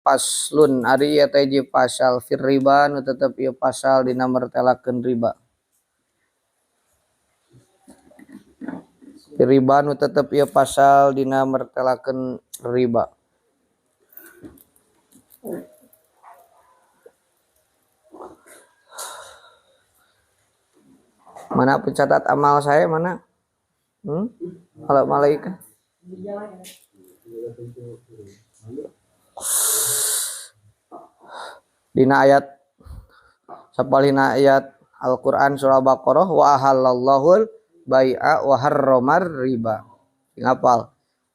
Faslun ari ieu teh hiji pasal fir riba nu tetep ieu pasal dina mertelakeun riba. Fir riba nu tetep ieu pasal dina mertelakeun riba. Mana pencatat amal saya mana? Kalau malaikat. Dina ayat sapalihna ayat Al-Qur'an surah Baqarah wa ahallallahul bai'a wa harramar riba. Ngapal?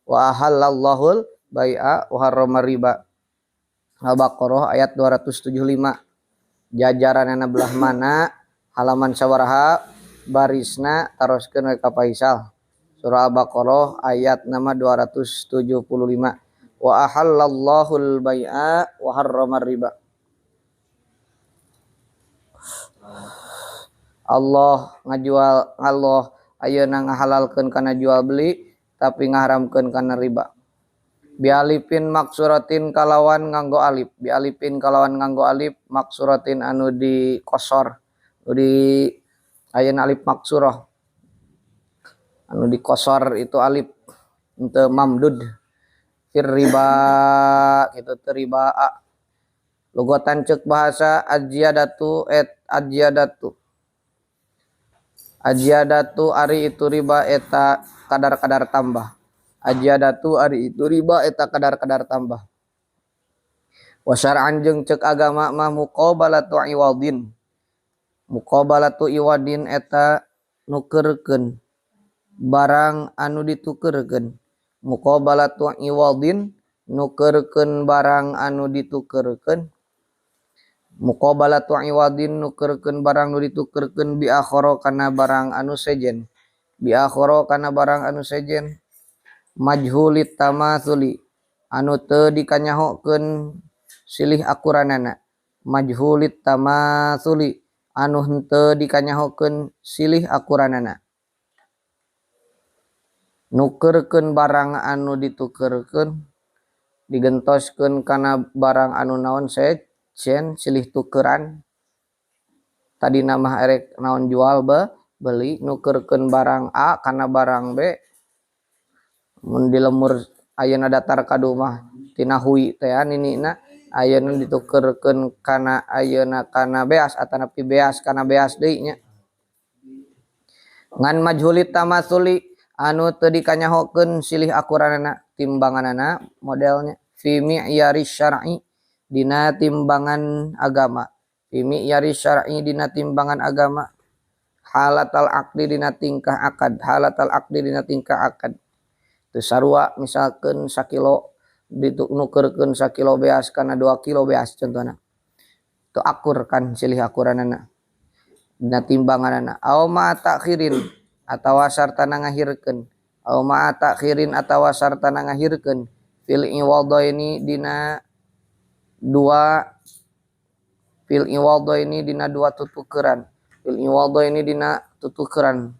Wa ahallallahul bai'a wa harramar riba. Al-Baqarah ayat 275. Jajaranana belah mana? Halaman sabaraha? Barisna taroskeun we ka Faisal. Surah Al-Baqarah ayat nama 275. Wa ahallallahul bai'a wa harramar riba. Allah ngajual, Allah ayeuna ngahalalkeun kana jual beli tapi ngaharamkeun kana riba. Bialifin maksuratin kalawan nganggo alif, bialifin kalawan nganggo alif maksuratin anu dikosor, anu di ayeuna alif maksurah. Anu dikosor itu alif henteu mamdud. Fir riba kitu teu riba. Lugotan ceuk bahasa ajiyadatu et ajiyadatu. Ajiyadatu ari itu riba eta kadar-kadar tambah. Ajiyadatu ari itu riba eta kadar-kadar tambah. Wa syar'an jeung ceuk agama mah muqabalatu iwadin. Muqabalatu iwadin eta nukeurkeun barang anu ditukeurkeun. Muqabalatu iwadin nukeurkeun barang anu ditukeurkeun. Muqabalatu iwadin nukeurkeun barang nu ditukeurkeun bi akhara kana barang anu sejen. Bi akhara kana barang anu sejen. Majhulit tamatsuli anu teu dikanyahokeun silih akuranana. Majhulit tamatsuli anu henteu dikanyahokeun silih akuranana. Nukeurkeun barang anu ditukeurkeun digentoskeun kana barang anu naon sejen silih tukeran. Tadina mah erek naon jual beli, nukeurkeun barang A kana barang B. Mun di lemur ayeuna datar kadu mah tina hui teh ninina ayeuna ditukeurkeun kana ayeuna kana beas atanapi beas kana beas deui nya. Ngan majhulit tamatsuli anu teu dikanyahokeun silih akuranana timbanganana modelnya fi mi'yari syar'i dina timbangan agama. Fi mi'yari syar'i dina timbangan agama. Halatal aqdi dina tingkah akad, halatal aqdi dina tingkah akad. Teu sarua misalkeun sakilo ditukeurkeun sakilo beas kana 2 kilo beas contohna. Teu akur kan silih akuranana dina timbanganana. Aw ma ta'khirin atawa sartana ngahirkeun. Aw ma ta'khirin atawa sartana ngahirkeun fil iwadaini dina dua fil iwadaini dina dua tutukeran. Fil iwadaini dina tutukeran.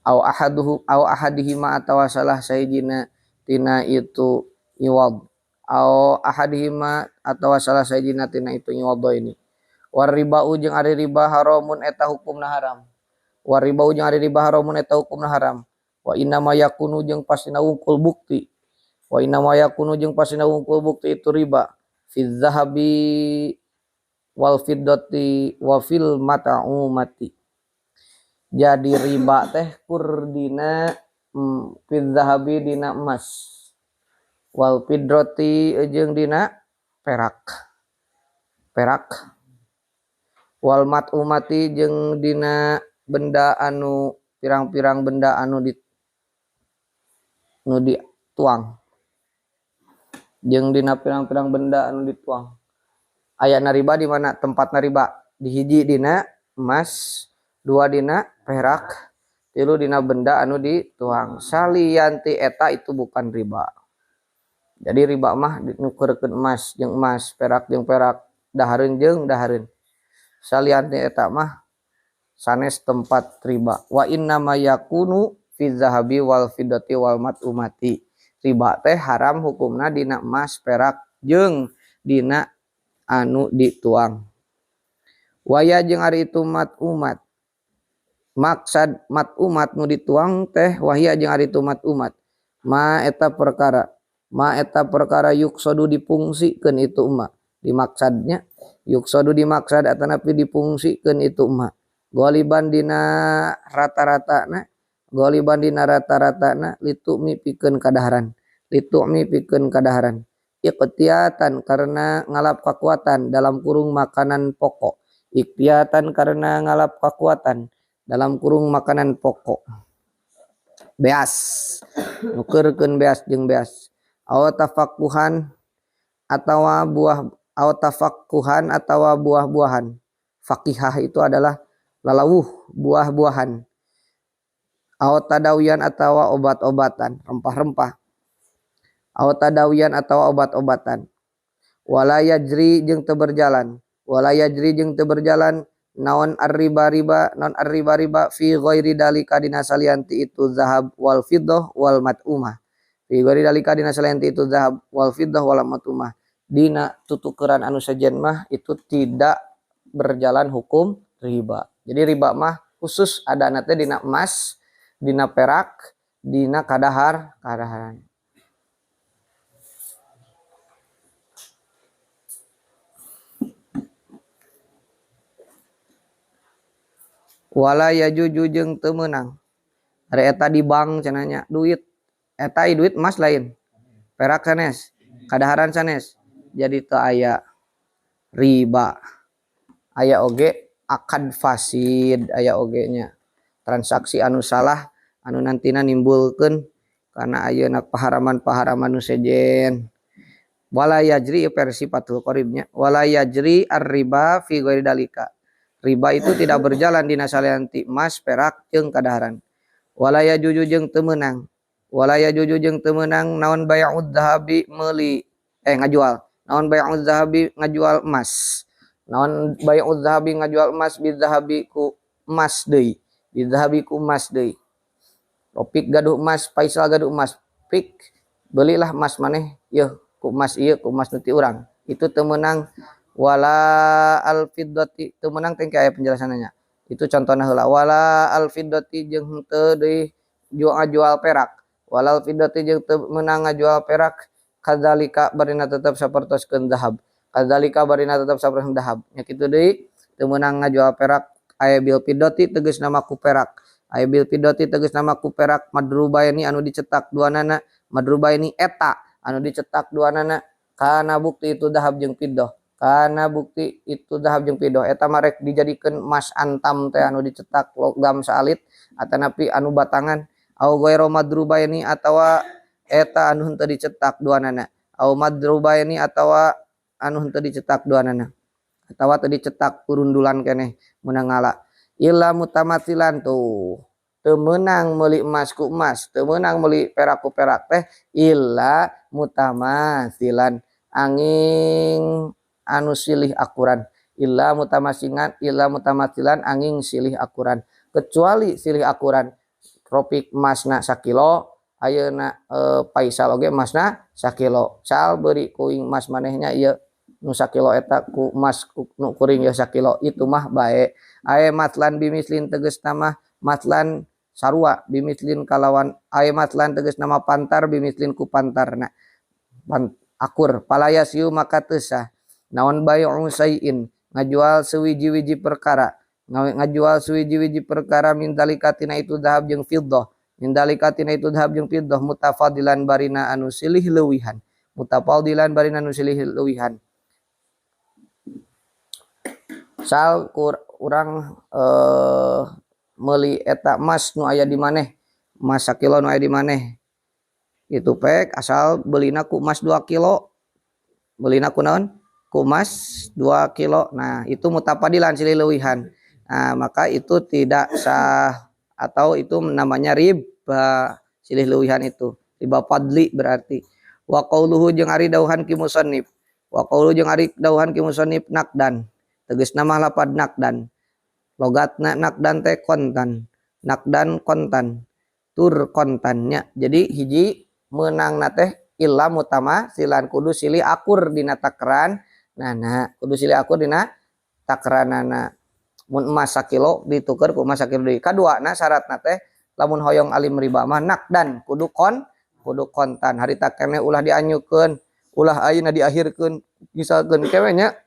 Aw ahaduhu aw ahadihima atawa salah sahijina tina itu iwad. Aw ahadihima atawa salah sahijina tina itu iwadaini. War ribau jeung ari riba haramun eta hukumna haram. War ribau jeung ari riba haramun eta hukumna haram. Wa inna ma yakunu jeung pastina wungkul bukti. Wa inna ma yakunu jeung pastina wungkul bukti itu riba fi zahabi wal fiddati wa fil mata'umati. Jadi riba teh kur dina fi zahabi dina emas wal fiddati jeung dina perak. Perak wal mat'umati jeung dina benda anu pirang-pirang benda anu di nu dituang. Jeung dina pirang-pirang benda anu dituang. Ayana riba di mana tempatna riba? Di hiji dina emas, dua dina perak, tilu dina benda anu dituang. Salianti eta itu bukan riba. Jadi riba mah nukeurkeun emas jeung emas, perak jeung perak, dahareun jeung dahareun. Salianti eta mah sanes tempat riba. Wa inna ma yakunu fi zahabi wal fiddati wal mat'umati. Riba teh haram hukumna dina emas, perak jeung dina anu dituang waya jeung ari itu mat umat maksad mat umat nu dituang teh wahia jeung ari itu mat umat ma eta perkara yuksodu dipungsikeun itu ma dimaksadnya yuksodu dimaksad atanapi dipungsikeun itu ma goliban dina rata-ratana litumi pikeun kadaharan iqtiyatan karena ngalap kekuatan dalam kurung makanan pokok beas nukeurkeun beas jeung beas aw tafakkuhan atawa buah-buahan fakihah itu adalah lalawuh buah-buahan aw tadawian atawa obat-obatan rempah-rempah aw tadawian atawa obat-obatan wala yajri jeung teu berjalan naon arriba-riba fi ghairi dalika dina salianti itu zahab wal fiddah wal mat'umah fi ghairi dalika dina salianti itu zahab wal fiddah wal mat'umah dina tutukeran anu sejen mah itu tidak berjalan hukum riba. Jadi riba mah khusus ada teh dina emas, dina perak, dina kadaharan. Wala yajuju jeung teu meunang. Ari eta di bank cenah nya duit. Eta duit emas lain. Perak sanes, kadaharan sanes. Jadi teu aya riba. Aya oge akad fasid, aya oge nya. Transaksi anu salah anu nantina nimbulkeun karena ayeuna paharaman-paharaman nu sejen. Wala yajri versi Fathul Qoribnya. Wala yajri ar-riba fi ghairi dalika. Riba itu tidak berjalan dina salianti emas, perak jeung kadaharan. Wala yajuju jeung teu meunang. Naon bai'ud dhahabi meuli ngajual. Naon bai'ud dhahabi ngajual emas. Naon bai'ud dhahabi ngajual emas bidzahabi ku emas deui. Topik gaduh emas, Faisal gaduh emas. Pik belilah emas maneh yeuh ku emas ieu ku emas nu ti urang. Itu teu meunang. Wala al-fiddati teu meunang teh aya penjelasannya. Itu contohna heula wala al-fiddati jeung henteu deui ngajual perak. Wala al-fiddati jeung teu meunang ngajual perak kadzalika barina tetep sapertoskeun zahab. Nya kitu deui teu meunang ngajual perak aya bil fiddati tegasna mah ku perak. Madrubaini anu dicetak duanana, madrubaini eta anu dicetak duanana kana bukti itu zahab jeung fiddah. Eta mah rek dijadikeun emas antam teh anu dicetak logam saalit atanapi anu batangan au ghairu madrubaini atawa eta anu henteu dicetak duanana atawa teu dicetak urundulan keneh meunang ngala illa mutamatsilan tuh teu meunang meuli emas ku emas teu meunang meuli perak ku perak teh illa mutamatsilan angin anu silih akuran illa mutamatsilan angin silih akuran kecuali silih akuran tropik emasna sakilo ayeuna Faisal oge emasna sakilo cal beri kuing emas manehnya ieu nu sakilo eta ku emas nu kuring ieu sakilo itu mah bae ae matlan bimislin tegasna mah matlan sarua bimislin kalawan ae matlan tegasna mah pantar bimislin ku pantarna akur palayasiu maka teu sah naon bai'u sayin ngajual sewiji-wiji perkara min dalikatina itu zahab jeung fiddah mutafadilan barina anu silih leuwihan sal urang meuli eta emas nu aya di maneh emas sakilo nu aya di maneh itu pek asal belina ku emas 2 kilo belina ku naon ku emas 2 kilo. Nah, itu mutafadilan silih leuwihan. Nah, maka itu tidak sah atau itu namanya riba silih leuwihan itu. Riba fadli berarti. Wa qauluhu jeung ari dauhan ki musannif. Nakdan. Tegasna mah lapad nakdan. Logatna nakdan teh kontan. Nakdan kontan. Tur kontannya. Jadi hiji meunangna teh Illa mutamasilan kudu silih akur dina takeran nana, kudu silih akur dina takeranana. Mun emas sakilo dituker ku emas sakilo deui. Kaduana syaratna teh lamun hoyong alim riba mah nakdan kudu kon kudu kontan harita keneh ulah dianyukeun ulah ayeuna diakhirkeun misalkeun kewe nya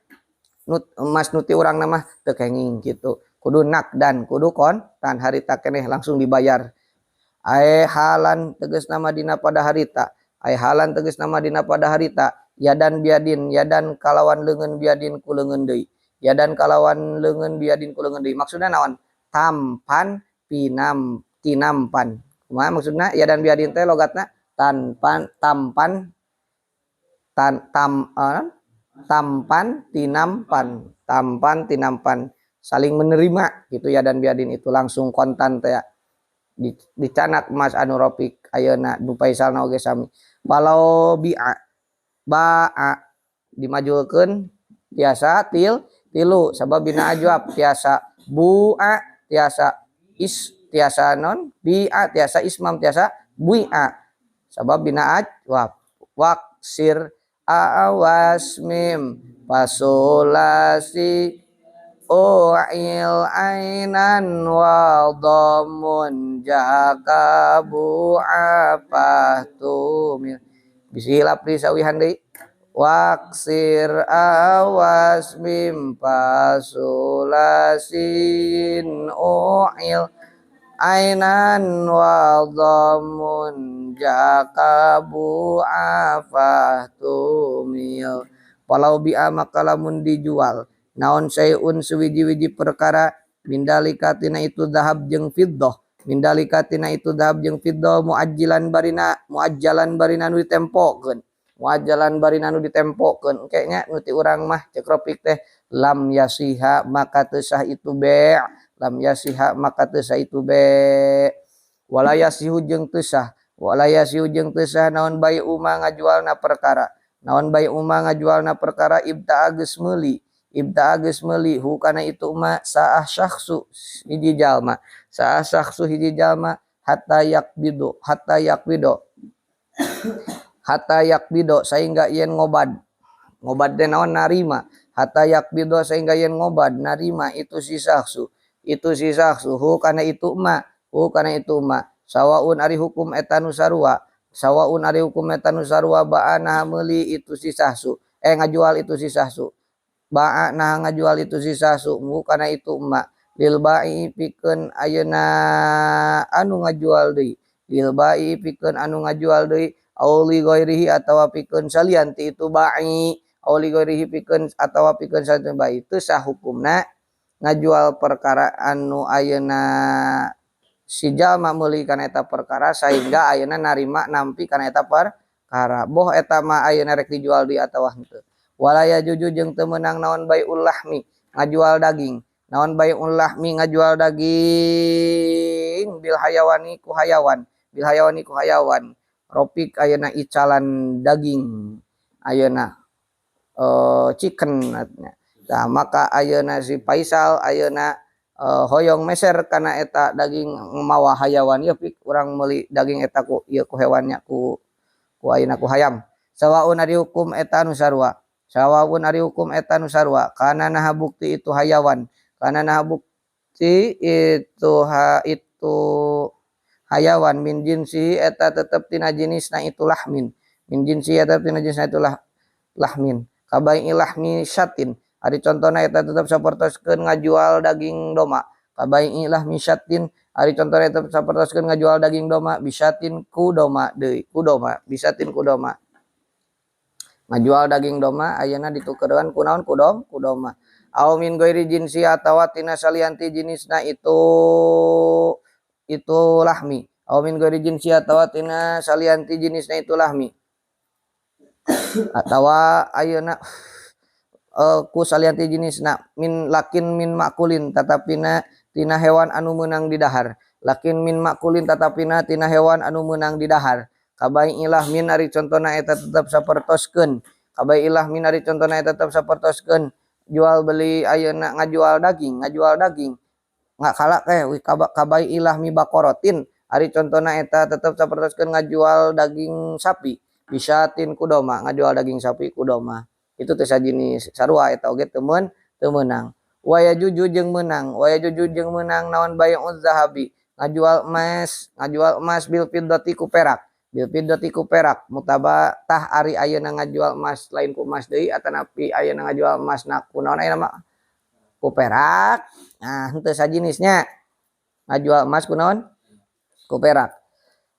emas nuti urang mah teu kenging kitu kudu nakdan kudu kontan harita keneh langsung dibayar. Ae halan tegas nama dina pada harita, ae halan tegas nama dina pada harita yadan biadin yadan kalawan leungeun biadin ku leungeun deui, yadan kalawan leungeun biadin ku leungeun deui. Maksudna naon? Tampan pinam tinampan. Kumaha maksudna yadan biadin teh logatna tanpan tampan tan tam tampan tinampan, tampan tinampan, saling menerima gitu ya. Dan biadin itu langsung kontan teh ya. Dicanak emas anu Rofik ayeuna du Faisalna oge sami. Walau bi'a ba'a dimajukeun tiasa tilu sabab bina ajwab tiasa bu'a tiasa is tiasa non bi'a tiasa ismam tiasa bu'a sabab bina ajwab. Waksir awas mim fasolasi u'il ainan wa dhammun jakabu afatumil. Bisi hilap di sawihan deui. Waksir awas mim fasulasin u'il ainan wa dhammun jakabu afatumil. Walau bi'a maka lamun dijual naon sayun suwiji-wiji perkara mindalika tina itu dahab jeung fiddah, mindalika tina itu dahab jeung fiddah muajjilan barina muajjalan barina nu ditempokeun, muajjalan barina nu ditempokeun. Kayaknya nu ti urang mah cek Rofik teh lam yasiha maka teu sah itu be', lam yasiha maka teu sah itu be'. Wala yasihu jeung teu sah, wala yasihu jeung teu sah naon bai'u ma ngajualna perkara, naon bai'u ma ngajualna perkara ibta'a geus meuli, ibta'a geus meuli hu kana itu ma saah syakhsu hiji jalma, saah syakhsu hiji jalma hatta yakbidu, hatta yakbido, hatta yakbido sehingga yen ngobad, ngobad teh naon narima, hatta yakbido sehingga yen ngobad narima itu si syakhsu, itu si syakhsu hu kana itu ma, hu kana itu ma sawaun ari hukum eta nu sarua, sawaun ari hukum eta nu sarua ba'ana meuli itu si syakhsu, ngajual itu si syakhsu, ba'a nah ngajual itu si syakhsu hu kana itu ma lil ba'i pikeun ayeuna anu ngajual deui, lil ba'i pikeun anu ngajual deui au li ghairihi atawa pikeun salian ti itu ba'i, au li ghairihi pikeun atawa pikeun salian ba'i. Teu sah hukumna ngajual perkara anu ayeuna si jalma meuli kana eta perkara sehingga ayeuna narima nampi kana eta perkara, boh eta mah ayeuna rek dijual deui atawa henteu. Wala yajuju jeung teu meunang naon baiul lahmi ngajual daging, naon baiul lahmi ngajual daging bil hayawani ku hayawan, bil hayawani ku hayawan. Rofik ayeuna icalan daging ayeuna chicken nya. Nah, maka ayeuna si Faisal ayeuna hoyong meser kana eta daging mawa hayawan ieu pik urang meuli daging eta ku ieu ku hewannya ku ku ayeuna ku hayam. Sawaun ari hukum eta nu sarua, sawaun ari hukum eta nu sarua kana naha bukti itu hayawan, kana naha bukti itu ha itu hayawan min jinsi eta tetep tina jenisna itu lahmin, min jinsi eta tina jenisna itu lahmin kabai lahmi syatin ari contona eta tetep sapertoskeun ngajual daging doma, kabai lahmi syatin ari contona eta sapertoskeun ngajual daging doma bisatin ku doma deui, ku doma bisatin ku doma ngajual daging doma ayeuna ditukeurkeun ku naon ku dom ku doma. Au min ghairi jinsi atawa tina salianti jenisna itu lahmi, au min ghairi jinsi atawa tina salianti jenisna itu lahmi atawa ayeuna ku salianti jenisna min lakin min makulin tatapina tina hewan anu meunang didahar, lakin min makulin tatapina tina hewan anu meunang didahar. Kabai ilah min ari contona eta tetep sapertoskeun, kabai ilah min ari contona eta tetep sapertoskeun jual beli ayeuna ngajual daging, ngajual daging nggak kalak teh kabai ilah mi bakorotin ari contona eta tetep sapertoskeun ngajual daging sapi, Bisyatin ku domba, ngajual daging sapi ku domba. Itu teu sajenis, sarua eta oge teu meunang. Wa yajuzu jeung meunang, wa yajuzu jeung meunang naon bai'uz zahabi, ngajual emas bil fiddati ku perak, bil fiddati ku perak mutaba tah ari ayeuna ngajual emas lain ku emas deui atanapi ayeuna ngajual emas na ku naon ayeuna mah ku perak. Nah, henteu sajenisnya. Ngajual emas ku naon? Ku perak.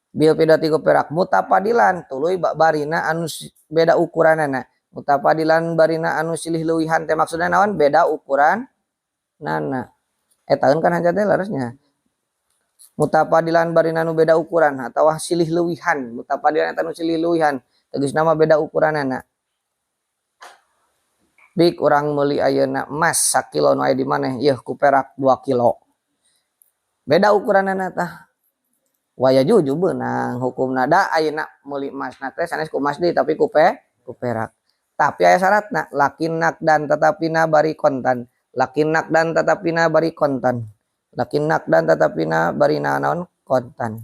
Bil fiddati ku perak mutafadilan tuluy barina anu beda ukuranana. Mutafadilan barina anu silih leuwihan teh maksudna naon? Beda ukuran nana. Taeun kan hanjat teh larasnya. Mutafadilan barina anu beda ukuran atawa silih leuwihan. Mutafadilan eta anu silih leuwihan tegasna mah beda ukuranana. Bik urang meuli ayeuna emas sakilo nu aya di maneh yeuh ku perak 2 kilo. Beda ukuranana tah. Wa yajuzu beunang hukumna da ayeuna meuli emasna teh sanes ku emas deui tapi ku perak. Tapi aya syaratna lakin nakdan tetapina bari kontan. Lakin nakdan tetapina bari kontan. Lakin nakdan tetapina bari naon kontan.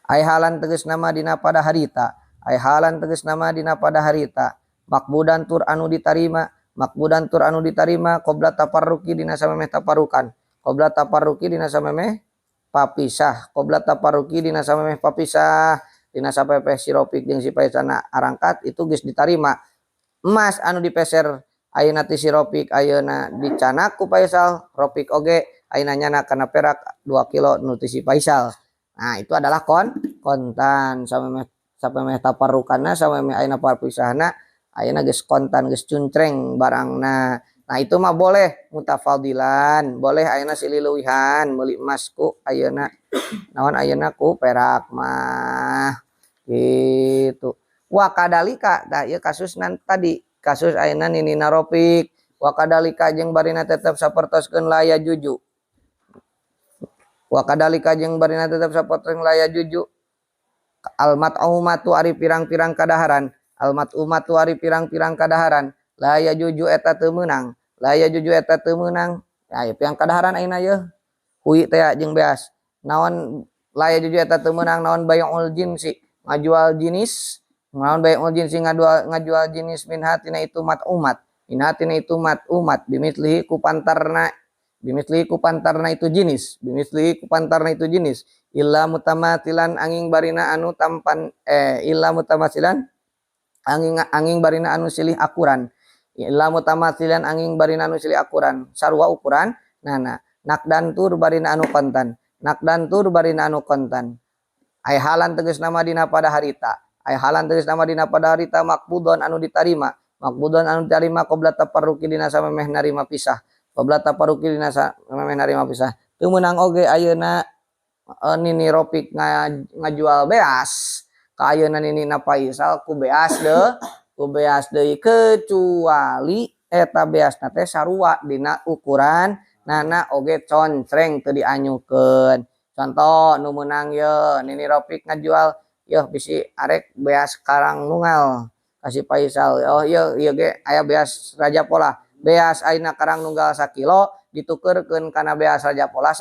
Ai halan tegas nama dina pada harita. Ai halan tegas nama dina pada harita. Makbudan tur anu ditarima, makbudan tur anu ditarima qabla tafarruqi dina samemeh taparukan. Qabla tafarruqi dina samemeh papisah, qabla tafarruqi dina samemeh papisah, dina sapepeh si Ropik jeung si Paisana arangkat itu geus ditarima. Emas anu dipeser ayeuna ti si Ropik ayeuna dicanak ku Faisal, Ropik oge ayeuna nyana kana perak 2 kilo nu ti si Faisal. Nah, itu adalah kontan samemeh taparrukanna samemeh ayeuna papisahna ayeuna geus kontan geus cuncreng barangna. Nah, itu mah boleh mutafadilan, boleh ayeuna silih leuwihan meuli emas ku ayeuna naon ayeuna ku perak mah gitu. Wa kadalika tah ieu kasus nan tadi, kasus ayeuna ninina Ropik. Wa kadalika jeung barina tetep sapertoskeun la yajuju. Wa kadalika jeung barina tetep sapertoskeun la yajuju. Al mat'umatu ari pirang-pirang kadaharan, al mat'umatu ari pirang-pirang kadaharan, la yajuju eta teu meunang, la yajuju eta teu meunang. Ya, ieu pirang kadaharan ayeuna yeuh. Hui teh jeung beas. Naon la yajuju eta teu meunang naon bai'ul jinsi, ngajual jenis, naon bai'ul jinsi ngajual jenis min hatina itu mat'umat. Min hatina itu mat'umat bimislihi ku pantarna, bimislihi ku pantarna itu jenis, bimislihi ku pantarna itu jenis. Illa mutamatilan angin barina anu tampan, illa mutamatilan angin barina anu silih akuran. Illa mutamatilan angin barina anu silih akuran, sarua ukuran. Nah, nah, nakdan tur barina anu kontan, nakdan tur barina anu kontan. Ai halan tegas nama dina pada harita, ai halan tegas nama dina pada harita makbudon anu ditarima, makbudon anu ditarima qabla taparruqi dina samemeh narima pisah, qabla taparruqi dina samemeh narima pisah. Teu meunang oge ayeuna nini Ropik ngajual beas ka ayeuna nini na Faisal ku beas deh, ku beas deui kecuali eta beasna teh sarua dina ukuran nana oge concreng teu dianyukeun. Contoh nu meunang ye nini Ropik ngajual yeuh bisi arek beas Karang Nunggal kasih Faisal, oh ieu ieu ge aya beas Raja Pola, beas ayeuna Karang Nunggal sakilo ditukeurkeun kana beas Raja Pola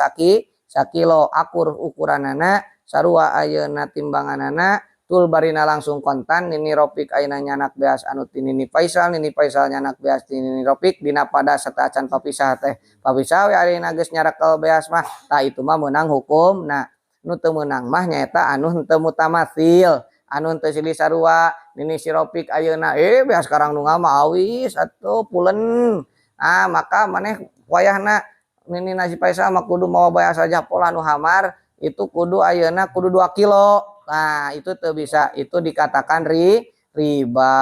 sakilo akur ukuranana sarua ayeuna timbanganana tul barina langsung kontan nini Ropik ayeuna nyanak beas anu ti nini Faisal, nini Faisal nyanak beas ti nini Ropik dina pada sateuacan papisah teh papisah we ayeuna geus nyarakel beas mah tah itu mah meunang hukum. Nah nu teu meunang mah nyaeta anu henteu mutamasil, anu henteu silih sarua nini si Ropik ayeuna beas Karang Nunggal mah awis atuh pulen. Ah maka maneh wayahna nini nasi Faisal mah kudu mawa beas Raja Pola nu hamar itu kudu ayeuna kudu 2 kilo. Nah itu tuh bisa, itu dikatakan riba.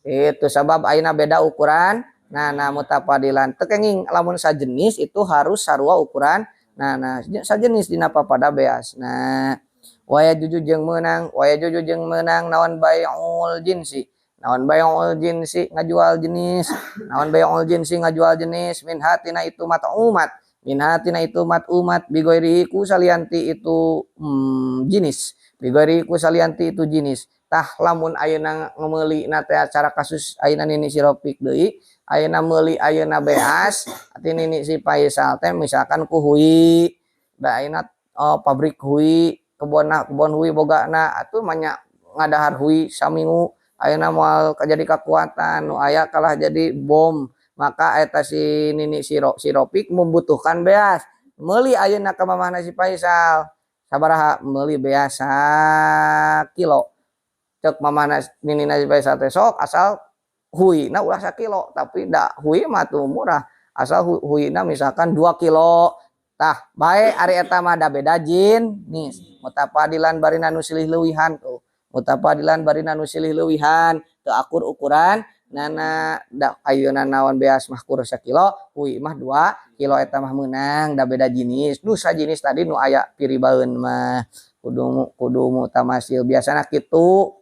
Itu sebab ayeuna beda ukuran. Nah, nah mutafadilan teu kenging lamun sajenis itu harus sarua ukuran. Nah, nah sajenis dina papada beas. Nah waya juju jeung meunang, waya juju jeung meunang naon bai'ul jinsi, naon bai'ul jinsi ngajual jenis, naon bai'ul jinsi ngajual jenis min hatina itu mat'umat, min hatina itu mat'umat bigoirihi ku salianti itu jenis, bigoirihi ku salianti itu jenis. Tah lamun ayeuna ngemeuli na teh acara kasus ayeuna nini si Ropik deui, ayeuna meuli ayeuna beas ati nini si Faisal teh misalkan ku hui, da ayeuna pabrik hui Kebonna kebon hui bogana atuh manya ngadahar hui saminggu ayeuna moal jadi kekuatan nu aya kalah jadi bom. Maka eta si nini si Ropik membutuhkan beas meuli ayeuna ka mamahna si Faisal sabaraha meuli beas sakilo. Cek mamahna nini si Faisal teh sok asal huina ulah sakilo, tapi da hui mah tuh murah, asal huina misalkan 2 kilo. Tah bae ari eta mah da beda jenis. Mutafadilan barina nu silih leuwihan tuh. Mutafadilan barina nu silih leuwihan teu akur ukuran nana da ayeuna naon beas mah kur sakilo, hui mah 2 kilo eta mah meunang da beda jenis. Nu sajenis tadi nu aya piribaeun mah kudu mutamasil biasana kitu.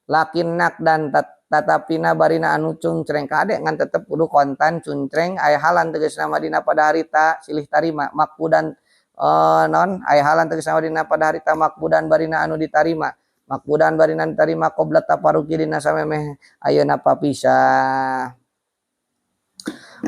Lakinak dan tatapina barina anu cungcreng kade ngan tetep kudu kontan cungcreng aya halan tegasna madina pada harita silih tarima makbudan non aya halan tegasna madina pada harita makbudan barina anu ditarima makbudan barina ditarima qobla taparuki dina samemeh ayeuna papisah.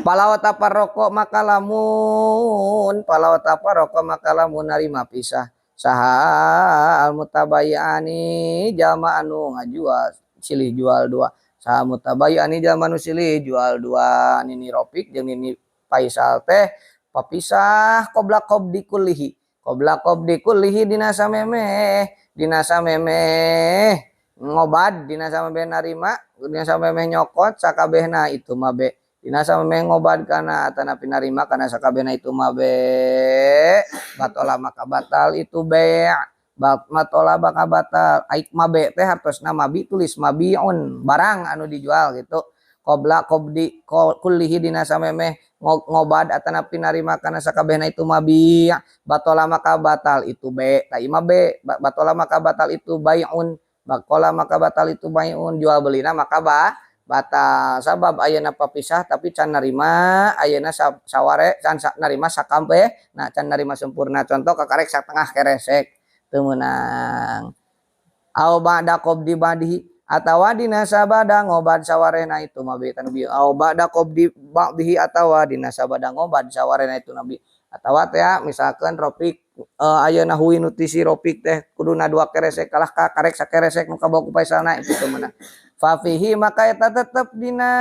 Palawa taparroko maka lamun palawa taparroko maka lamun narima pisah saha al mutabayani jalma anu ngajual silih jual dua saha mutabayani jalma anu silih jual dua nini Ropik jeung nini Faisal teh papisah qobla qabdi kullihi qobla qabdi kullihi dina samemeh ngobad dina samemeh narima dina samemeh nyokot sakabehna itu mah be dina samemeh ngobad kana atanapi narima kana sakabehna itu mah be batola maka batal itu be matola maka batal aik mabe teh hartosna mabi tulis mabiun barang anu dijual gitu qobla qabdi kullihi dina samemeh ngobad atanapi narima kana sakabehna itu mabi batola maka batal itu be ta ieu mah be batola maka batal itu baiun batola maka batal itu baiun jual belina maka batal sabab ayeuna papisah tapi can narima ayeuna saware can narima sakampe nah can narima sempurna contoh kakarek satengah keresek teu meunang au ba'da qabdi ba'dihi atawa dina sabada ngobad sawarena itu mabi tanu bi au ba'da qabdi ba'dihi atawa dina sabada ngobad sawarena itu nabi atawa teh misalkan Ropik ayeuna hui nu ti si Ropik teh kuduna 2 keresek kalah ka karek sakeresek nu kabawa ku Faisalna itu teu meunang. Fafihi maka eta tetep dina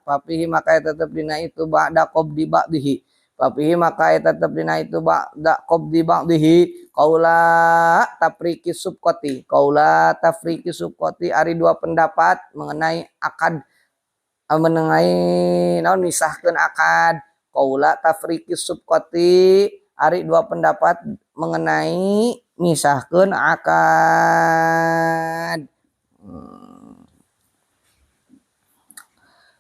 fafihi maka eta tetep dina itu ba'da qabdi ba'dihi fafihi maka eta tetep dina itu ba'da qabdi ba'dihi qaula tafriqi subqati qaula tafriqi subqati ari dua pendapat mengenai akad mengenai naon misahkeun akad qaula tafriqi subqati ari dua pendapat mengenai misahkeun akad.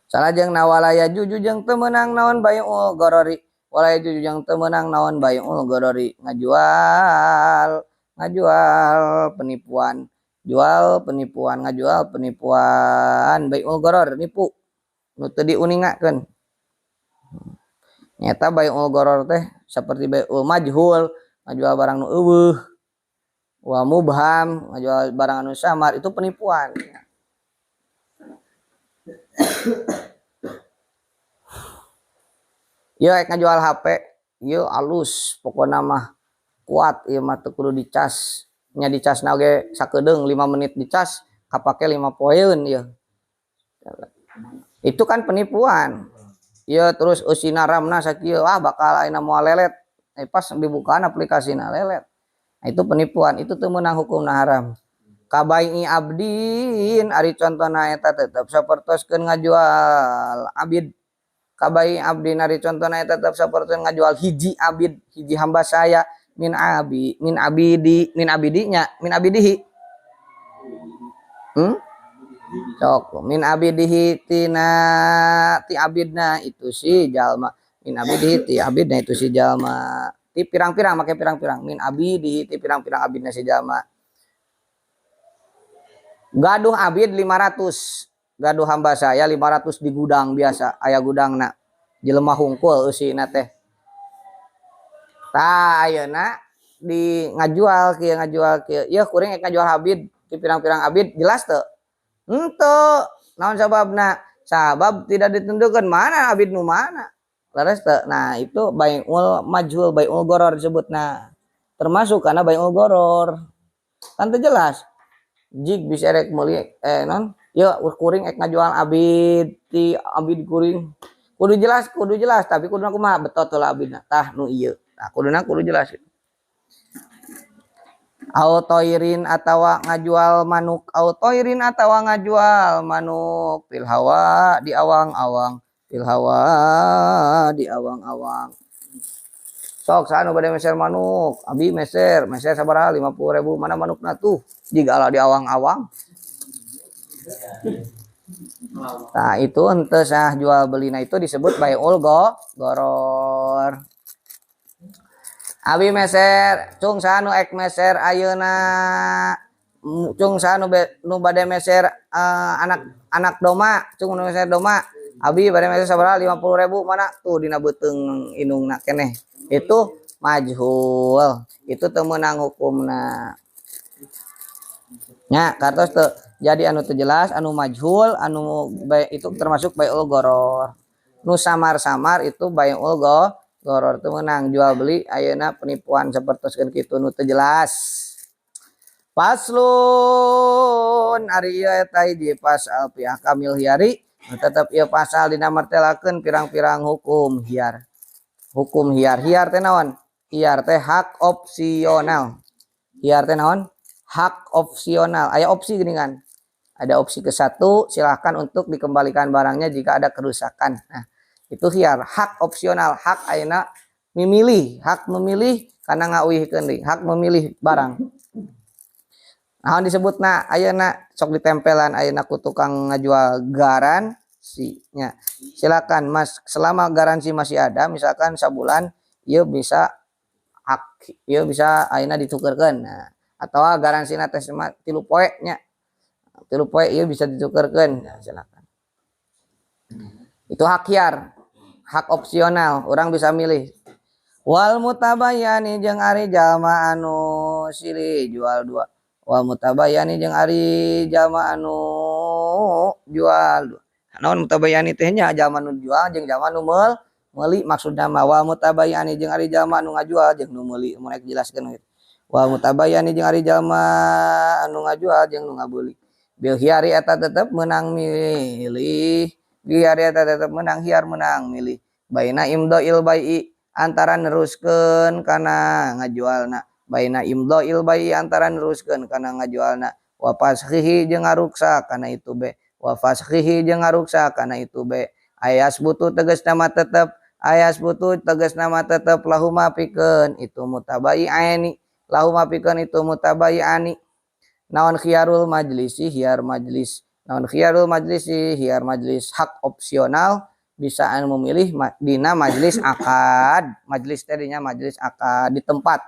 Salajengna walaya juju jeung teu meunang naon bai'ul gharari walaya juju jeung teu meunang naon bai'ul gharari ngajual penipuan jual penipuan ngajual penipuan bai'ul gharar nipu nu teu diuningakeun nyata bai'ul gharar teh seperti bai'ul majhul ngajual barang nu eueuh wa mubham ngajual barang anu samar itu penipuan. Ieu rek ngajual HP ieu alus pokona mah kuat ieu mah teu kudu dicas nya dicasna oge sakedeung 5 menit dicas kapake 5 poeun ieu. Itu kan penipuan. Ieu terus eusina ramna sakieu ah bakal ayeuna moal lelet. Pas dibukaan aplikasina lelet. Nah, itu penipuan, itu teu meunang hukumna haram. Kabai'i abdin ari contona eta tetep sapertoskeun ngajual abid. Kabai'i abdin ari contona eta tetep sapertoskeun ngajual hiji abid, hiji hamba saya min abi, min abidi, min abidinya, min abidihi. Sok min abidihi tina ti abidna itu si jalma. Min abidihi ti abidna itu si jalma. Ti pirang-pirang make pirang-pirang min abidihi ti pirang-pirang abidna si jalma. Gaduh abid 500, gaduh hamba saya 500 di gudang biasa, aya gudangna. Jelema hungkul eusina teh. Tah ayeuna di ngajual kieu ngajual kieu. Ieu kuring rek ngajual abid ti pirang-pirang abid jelas teu? Henteu. Naon sababna? Sabab tidak ditentukan mana abid nu mana. Leres teu? Nah, itu bai'ul majhul, bai'ul gharar disebutna. Termasuk karena bai'ul goror. Kan teu jelas. Jig bisa rek meuli non ya kuring ek ngajual abid ti abid kuring. Kudu jelas tapi kuduna kumaha betot heula abidna. Tah nu ieu. Tah kuduna kudu jelas. Au toirin atawa ngajual manuk, au toirin atawa ngajual manuk fil hawa di awang-awang, fil hawa di awang-awang. Sok saha nu bade meser manuk, abi meser, meser sabaraha 50.000, mana manukna tuh jiga ala di awang-awang. Nah itu henteu sah jual belina, itu disebut bai'ul goror. Abi meser, cung saha nu ek meser ayeuna, cung saha nu bade meser anak doma, cung nu meser doma, abi bade meser sabaraha 50.000, mana tuh dina beuteung indungna keneh. Itu majhul, itu teu meunang hukumna. Nya kartos teu jadi anu teu jelas, anu majhul, anu bae itu termasuk bai'ul goror. Nu samar-samar itu bai'ul goror teu meunang jual beli ayeuna penipuan sapertoskeun kitu nu teu jelas. Faslun ari ieu eta hiji pasal fi ahkamil hiyari, nu tetep ieu pasal dina martelakeun pirang-pirang hukum hiyar. Hukum hiyar, hiyar teh naon? Hiyar teh hak opsional. Hiyar teh naon? Hak opsional. Aya opsi geuningan. Ada opsi ke satu, silahkan untuk dikembalikan barangnya jika ada kerusakan. Nah, itu hiyar, hak opsional, hak ayeuna mimilih, hak memilih karena ngauihkeun deui, hak memilih barang. Naon disebutna ayeuna sok ditempelan ayeuna ku tukang ngajual garansi nya. Silakan Mas, selama garansi masih ada, misalkan sabulan ieu bisa hak ieu bisa ayeuna ditukerkeun. Nah, atau garansina teh 3 poe nya. 3 poe ieu bisa ditukerkeun. Nah, silakan. Itu hak hiyar, hak opsional, orang bisa milih. Wal mutabayyani jeung ari jalma anu silih jual dua. Wal mutabayyani jeung ari jalma anu jual dua. Naon mutabayyani teh nya jalma nu jual jeung jalma nu meuli maksudna mah wal mutabayyani jeung ari jalma anu ngajual jeung nu meuli mun rek dijelaskeun kitu. Wal mutabayyani jeung ari jalma anu ngajual jeung nu ngabeuli. Bil hiyari eta tetep meunang milih. Bil hiyari eta tetep meunang hiyar meunang milih. Baina imda'il bai'i antara neruskeun kana ngajualna. Baina imda'il bai'i antara neruskeun kana ngajualna. Wa fashihi jeung ngaruksa kana itu be. Wa fashihi jeung ngaruksa kana itu be. Ayas butuh tegas nama tetep, ayas butuh tegas nama tetep lahuma pikeun itu mutabayi'ani. Lahuma pikeun itu mutabayi'ani. Naon khiyarul majlisi hiyar majlis. Naon khiyarul majlisi hiyar majlis, hak opsional bisa anu memilih dina majlis akad. Majlis teh dina majlis akad di tempat.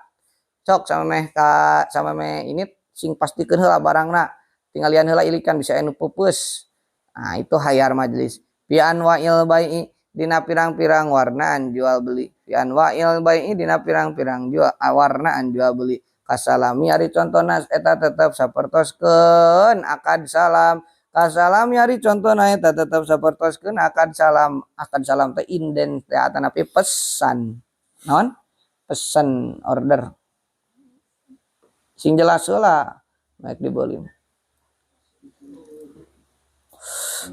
Sok sama meh ka sama meh ini sing pastikeun heula barangna. Tinggalian heula ilikan bisa anu peupeus. Nah, itu khiyar majlis. Fi anwa'il bai'i dina pirang-pirang warnaan jual beli. Fi anwa'il bai'i dina pirang-pirang jual warnaan jual beli. Kasalami ari contona eta tetep sapertoskeun akad salam. Kasalami ari contona eta tetep sapertoskeun akad salam. Akad salam teh inden teh atanapi pesan. Naon? Pesan order. Sing jelas heula naik dibeli.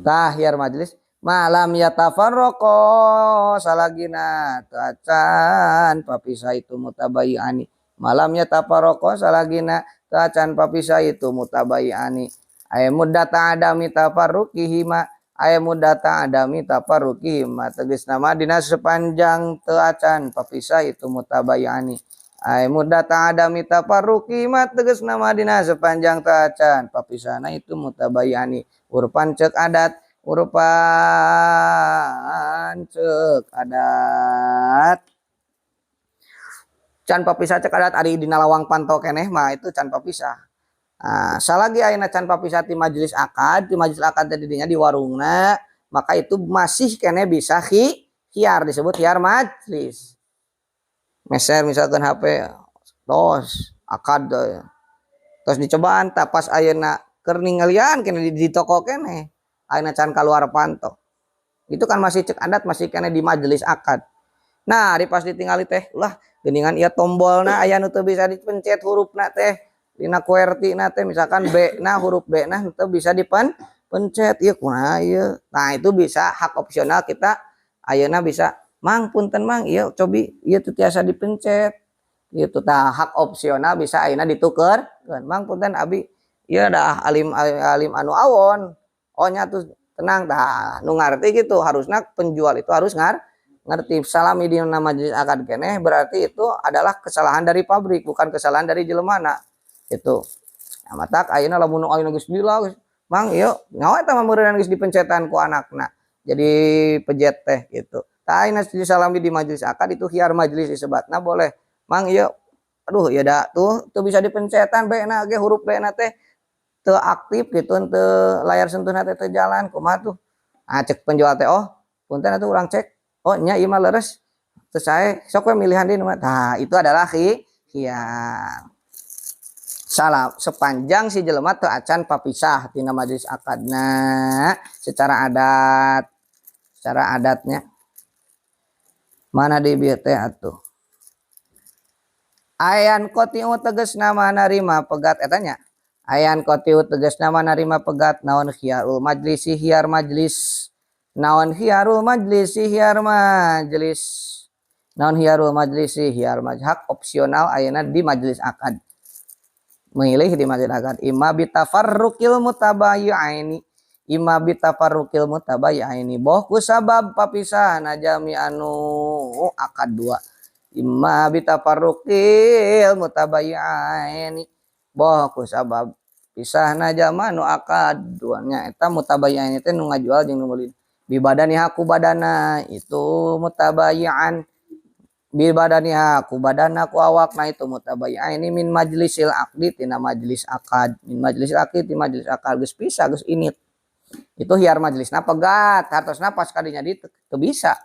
Tah khiyar majlis malam yatafarraqo salagina teu acan papisah itu mutabayiani. Malam yatafarraqo salagina teu acan papisah itu mutabayiani. Aya muddata adami tafarruqihima, aya muddata adami tafarruqihima tegasna mah dina sepanjang teu acan papisah itu mutabayiani. Aya muddata adami tafarruqihima tegasna mah dina sepanjang teu acan papisahna itu mutabayiani. Urpan ceuk adat, urpan ceuk adat. Can papisah cek adat ari dina lawang panto keneh mah itu can papisah. Nah, salagi ayeuna can papisah ti majelis akad, ti majelis akad teh didinya di warungna, maka itu masih keneh bisa khiar, disebut khiar majlis. Meser misalkan HP tos akad tos dicobaan tah pas ayeuna keur ningalian keneh di toko keneh ayeuna can kaluar panto. Itu kan masih cek adat, masih keneh di majelis akad. Nah, di pas ditinggali teh ulah geuningan ieu tombolna aya nu teu bisa dipencet hurufna teh dina QWERTY na teh misalkan B na huruf B na teu bisa dipencet ieu kumaha ieu. Nah, itu bisa hak opsional kita ayeuna bisa mang punten mang ieu cobi ieu teu tiasa dipencet gitu. Tah hak opsional bisa ayeuna dituker mang punten abi ieu dah alim alim anu awon. Oh nya tuh tenang tah nu ngarti gitu harusna penjual itu harus ngerti salami di majelis akad keneh berarti itu adalah kesalahan dari pabrik bukan kesalahan dari jelemana itu. Nah, matak ayeuna lamun ayeuna geus gila mang ieu nyawa eta mah meureunana geus dipencetan ku anakna jadi pejet teh gitu. Tah ayeuna disalami di majelis akad itu khiar majelis disebatna boleh mang ieu aduh ieu da tuh teu bisa dipencetan B na ge huruf B na teh teu aktif gitu teu layar sentuhna teh teu jalan kumaha tuh. Ah cek penjual teh oh punten atuh urang cek. Oh nya ieu mah leres teu sae sok we milihan deui nu mah. Tah itu adalah khiar. Salah sepanjang si jelema teu acan papisah tina majelis akadna secara adat. Secara adatnya. Mana di bieu teh atuh. Ayan qotiu tegasna manarima pegat eta nya. Ayan qotiu tegasna manarima pegat naon khiyarul majlisi khiyar majlis. Naon khiyarul majlisi khiyar majlis. Naon khiyarul majlisi khiyar majlis hak opsional ayeuna di majelis akad. Memilih di majelis akad imma bitafarruqil mutabayyi'aini. Imma bitafarruqil mutabayyi'aini boh ku sabab papisahna jami anu akad dua. Imma bitafarruqil mutabayyi'aini boh ku sabab pisahna jama anu akad duanya eta mutabayyi'aini teh nu ngajual jeung nu meuli. Bibadani haku badana itu mutabayyi'an bibadani haku badana ku awakna itu mutabayyi'aini min majlisil aqdi tina majlis akad min majlisil aqdi ti majlis akad geus pisah geus init itu khiar majlisna pegat hartosna pas kadinya di teu bisa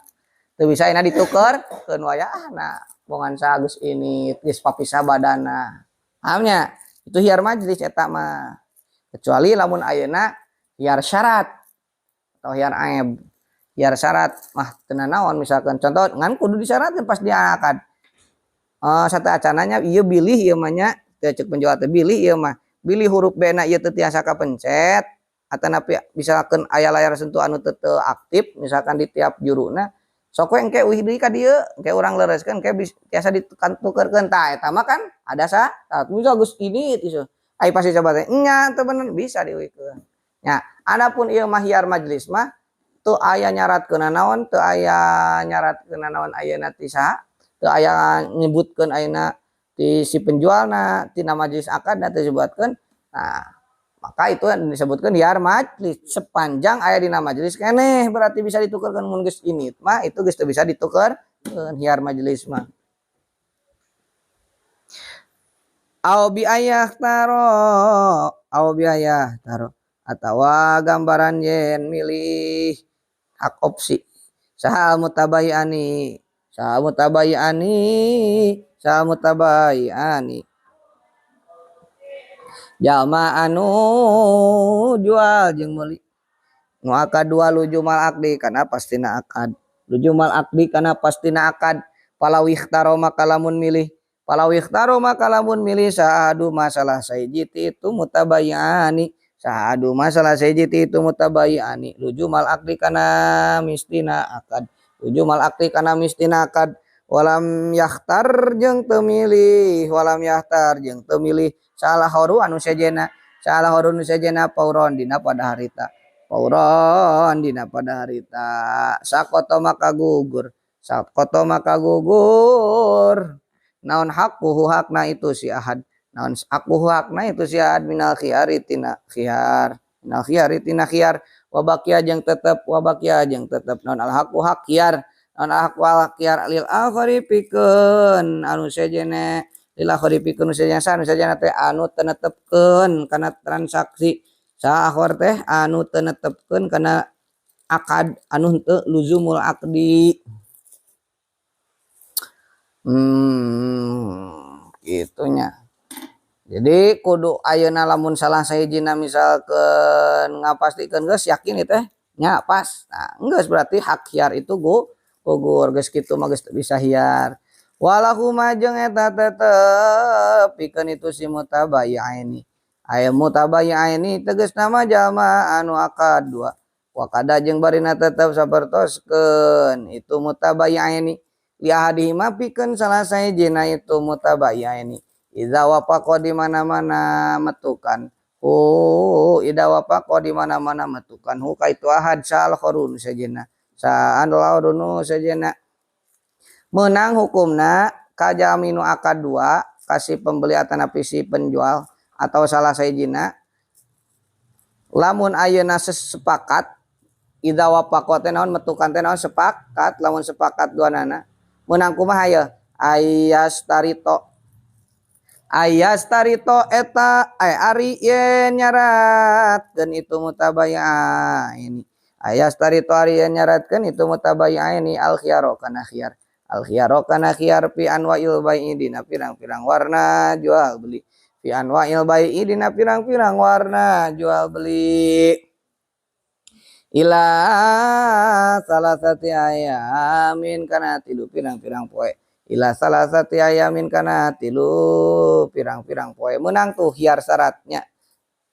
ayeuna dituker keun wayahna bongan saha geus init geus papisah badana paham nya itu khiar majlis eta mah kecuali lamun ayeuna khiar syarat atau khiar aib. Khiar syarat mah teu nanaon misalkan contoh ngan kudu disyaratkeun pas dia akad. Satu acananya ieu bilih ieu mah nya teu cek penjual teh bilih ieu mah. Bilih huruf B na ieu teu tiasa kapencet atanapi misalkan aya layar sentuh anu teu aktif misalkan di tiap juruna sok we engke uih deui ka dieu engke urang lereskeun engke tiasa ditukerkeun tah eta mah kan ada syarat misal geus ini itu. Ai pasti coba teh nya teu bener bisa diuihkeun. Nya adapun ieu mah khiar majlis mah teu aya nyaratkeun naon teu aya nyaratkeun naon ayeuna ti saha teu aya nyebutkeun ayeuna ti si penjualna tina majelis akadna teu disebutkeun. Nah maka itu disebutkeun khiar majlis sepanjang aya dina majelis keneh berarti bisa ditukerkeun mun geus init mah itu geus teu bisa ditukerkeun khiar majelis mah. Au bi ayah taro au bi ayah taro atawa gambaran yen milih hak opsi saha mutabayyi'ani saha mutabayyi'ani saha mutabayyi'ani jalma anu jual jeung meuli nu akad dua lujumal aqdi kana pastina akad lujumal aqdi kana pastina akad palaw ikhtaro maka lamun milih palaw ikhtaro maka lamun milih saadu masalah sahiji itu mutabayyi'ani sahadu masalah sahiji itu mutabayyi'ani lujumal aqdi kana mistina akad lujumal aqdi kana mistina akad walam yakhtar jeung teu milih walam yakhtar jeung teu milih salah horu anu sejena salah horu anu sejena pauron dina pada harita pauron dina pada harita sakoto maka gugur sakoto maka gugur naon hakuhu hakna itu si ahad naon aku hakna itu si ahad minal khiyari tina khiyar minal khiyari tina khiyar wabakia jeung tetep wabakia jeung tetep naon al haku hak khiyar naon al haku hak khiyar lil akhari pikeun anu sejene lil akhari pikeun sejene anu sejene teh anu teu netepkeun kana transaksi sa akhir teh anu teu netepkeun kana akad anu henteu luzumul aqdi. Gitunya. Jadi kudu ayeuna lamun salah sahijina misalkeun ngapastikeun geus yakin ieu teh nya pas. Nah, geus berarti hak khiar itu gugur. Gugur geus kitu mah geus bisa hiar. Walahuma jeung eta tetep pikeun itu si mutabayyi'aini. Aya mutabayyi'aini tegasna mah jalma anu akad dua. Wa kada jeung barina tetep sapertoskeun itu mutabayyi'aini. Li ahadihima pikeun salah sahijina itu mutabayyi'aini. Idza wafaqa di mana-mana metukan. Idza wafaqa di mana-mana metukan hu ka itu ahad sal khorun sejenna. Saan laudunu sejenna. Menang hukumna kajaminu akad dua kasih pembeli atanapi si penjual atau salah sahijina. Lamun ayeuna sepakat idza wafaqa teh naon metukan teh naon sepakat lamun sepakat duanana meunang kumaha ye ayastarito eta ari yen nyaratkeun itu mutabayyi'aini ayastarito ari yen nyaratkeun itu mutabayyi'aini al khiyaro kana khiyar al khiyaro kana khiyar fi anwa'il bai'i dina pirang-pirang warna jual beli fi anwa'il bai'i dina pirang-pirang warna jual beli ila salasati ayamin kana tilu pirang-pirang poe ila salasati ayamin kana tilu pirang-pirang poe menang tuh hiar syaratnya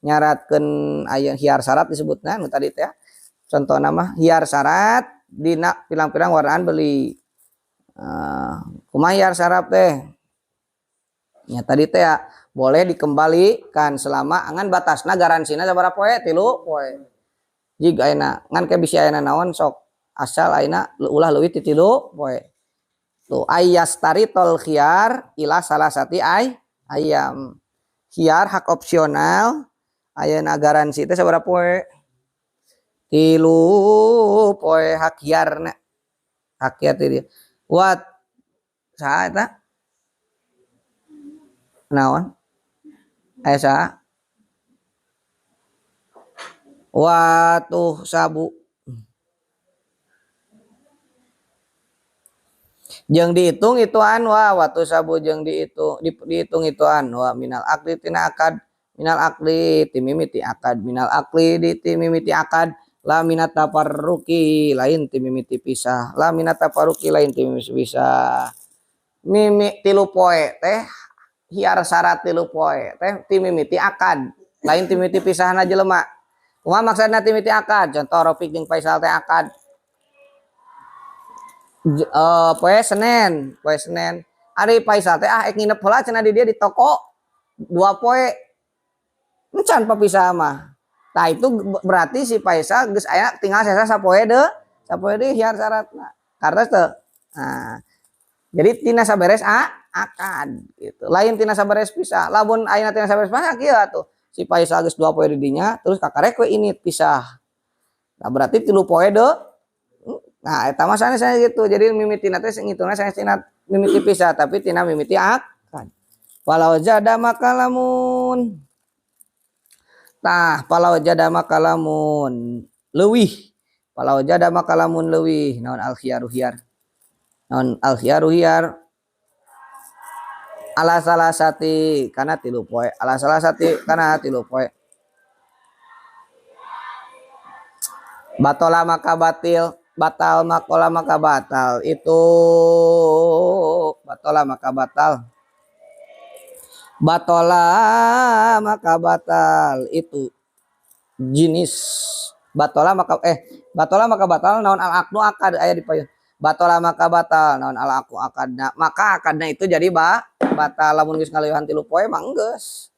nyaratkeun aya hiar syarat disebutna nu tadi teh contoh nama hiar syarat dina pirang-pirang warnaan beli kumaha hiar syarat teh nya tadi teh ya, boleh dikembalikan selama angan batasna garansina sabaraha poe tilu poe jig ayeuna ngan ke bisi ayeuna naon sok asal ayeuna ulah leuwih ti tilu poe tuh ayastaritul khiyar ila salasati ay ayam khiyar hak opsional ayeuna garansi teh sabaraha poe tilu poe hak khiyarna hak khiyar teh dia wat saha eta naon aya saha watuh sabu jeung dihitung ituan wa watu sabu jeung dihitung dihitung ituan wa minal aqli tina akad minal aqli timimiti akad minal aqli di timimiti akad la minat tafarruqi lain timimiti pisah la minat tafarruqi lain timimiti pisah mimi tilu poe teh hiar syarat tilu poe teh timimiti akad lain timimiti pisahna jelema. Kumaha maksudna timiti akad? Contoh Rofik jeung Faisal teh akad. Poe Senin, poe Senin. Ari Faisal teh ah ek nginep heula cenah di dia di toko 2 poe. Encan papisah mah. Tah itu berarti si Faisal geus aya tinggal sesa sapoe deui, sapoe deui hiar syaratna. Kartos teu? Nah. Jadi tina saberes akad gitu. Lain tina saberes pisah. Lamun ayeuna tina saberes pisah kieu atuh. Si Faisal geus 2 poe di dinya terus kakarek we ini pisah. Nah berarti 3 poe deui. Nah eta mah sanes gitu. Jadi mimitina teh ngitungna sanes tina mimiti pisah tapi tina mimiti akad. Walau jada maka lamun. Tah walau jada maka lamun leuwih. Walau jada maka lamun leuwih naon al khiyaru khiyar. Naon al khiyaru khiyar. Ala salasati kana tilu poe ala salasati kana tilu poe batola maka batil batal makola maka batal itu batola maka batal batola maka batal itu jenis batola maka batola maka batal naon al aqdu akad aya di payun batola maka batal naon al aqdu akadna maka akadna itu jadi batal lamun geus ngaleuwihan 3 poe mah geus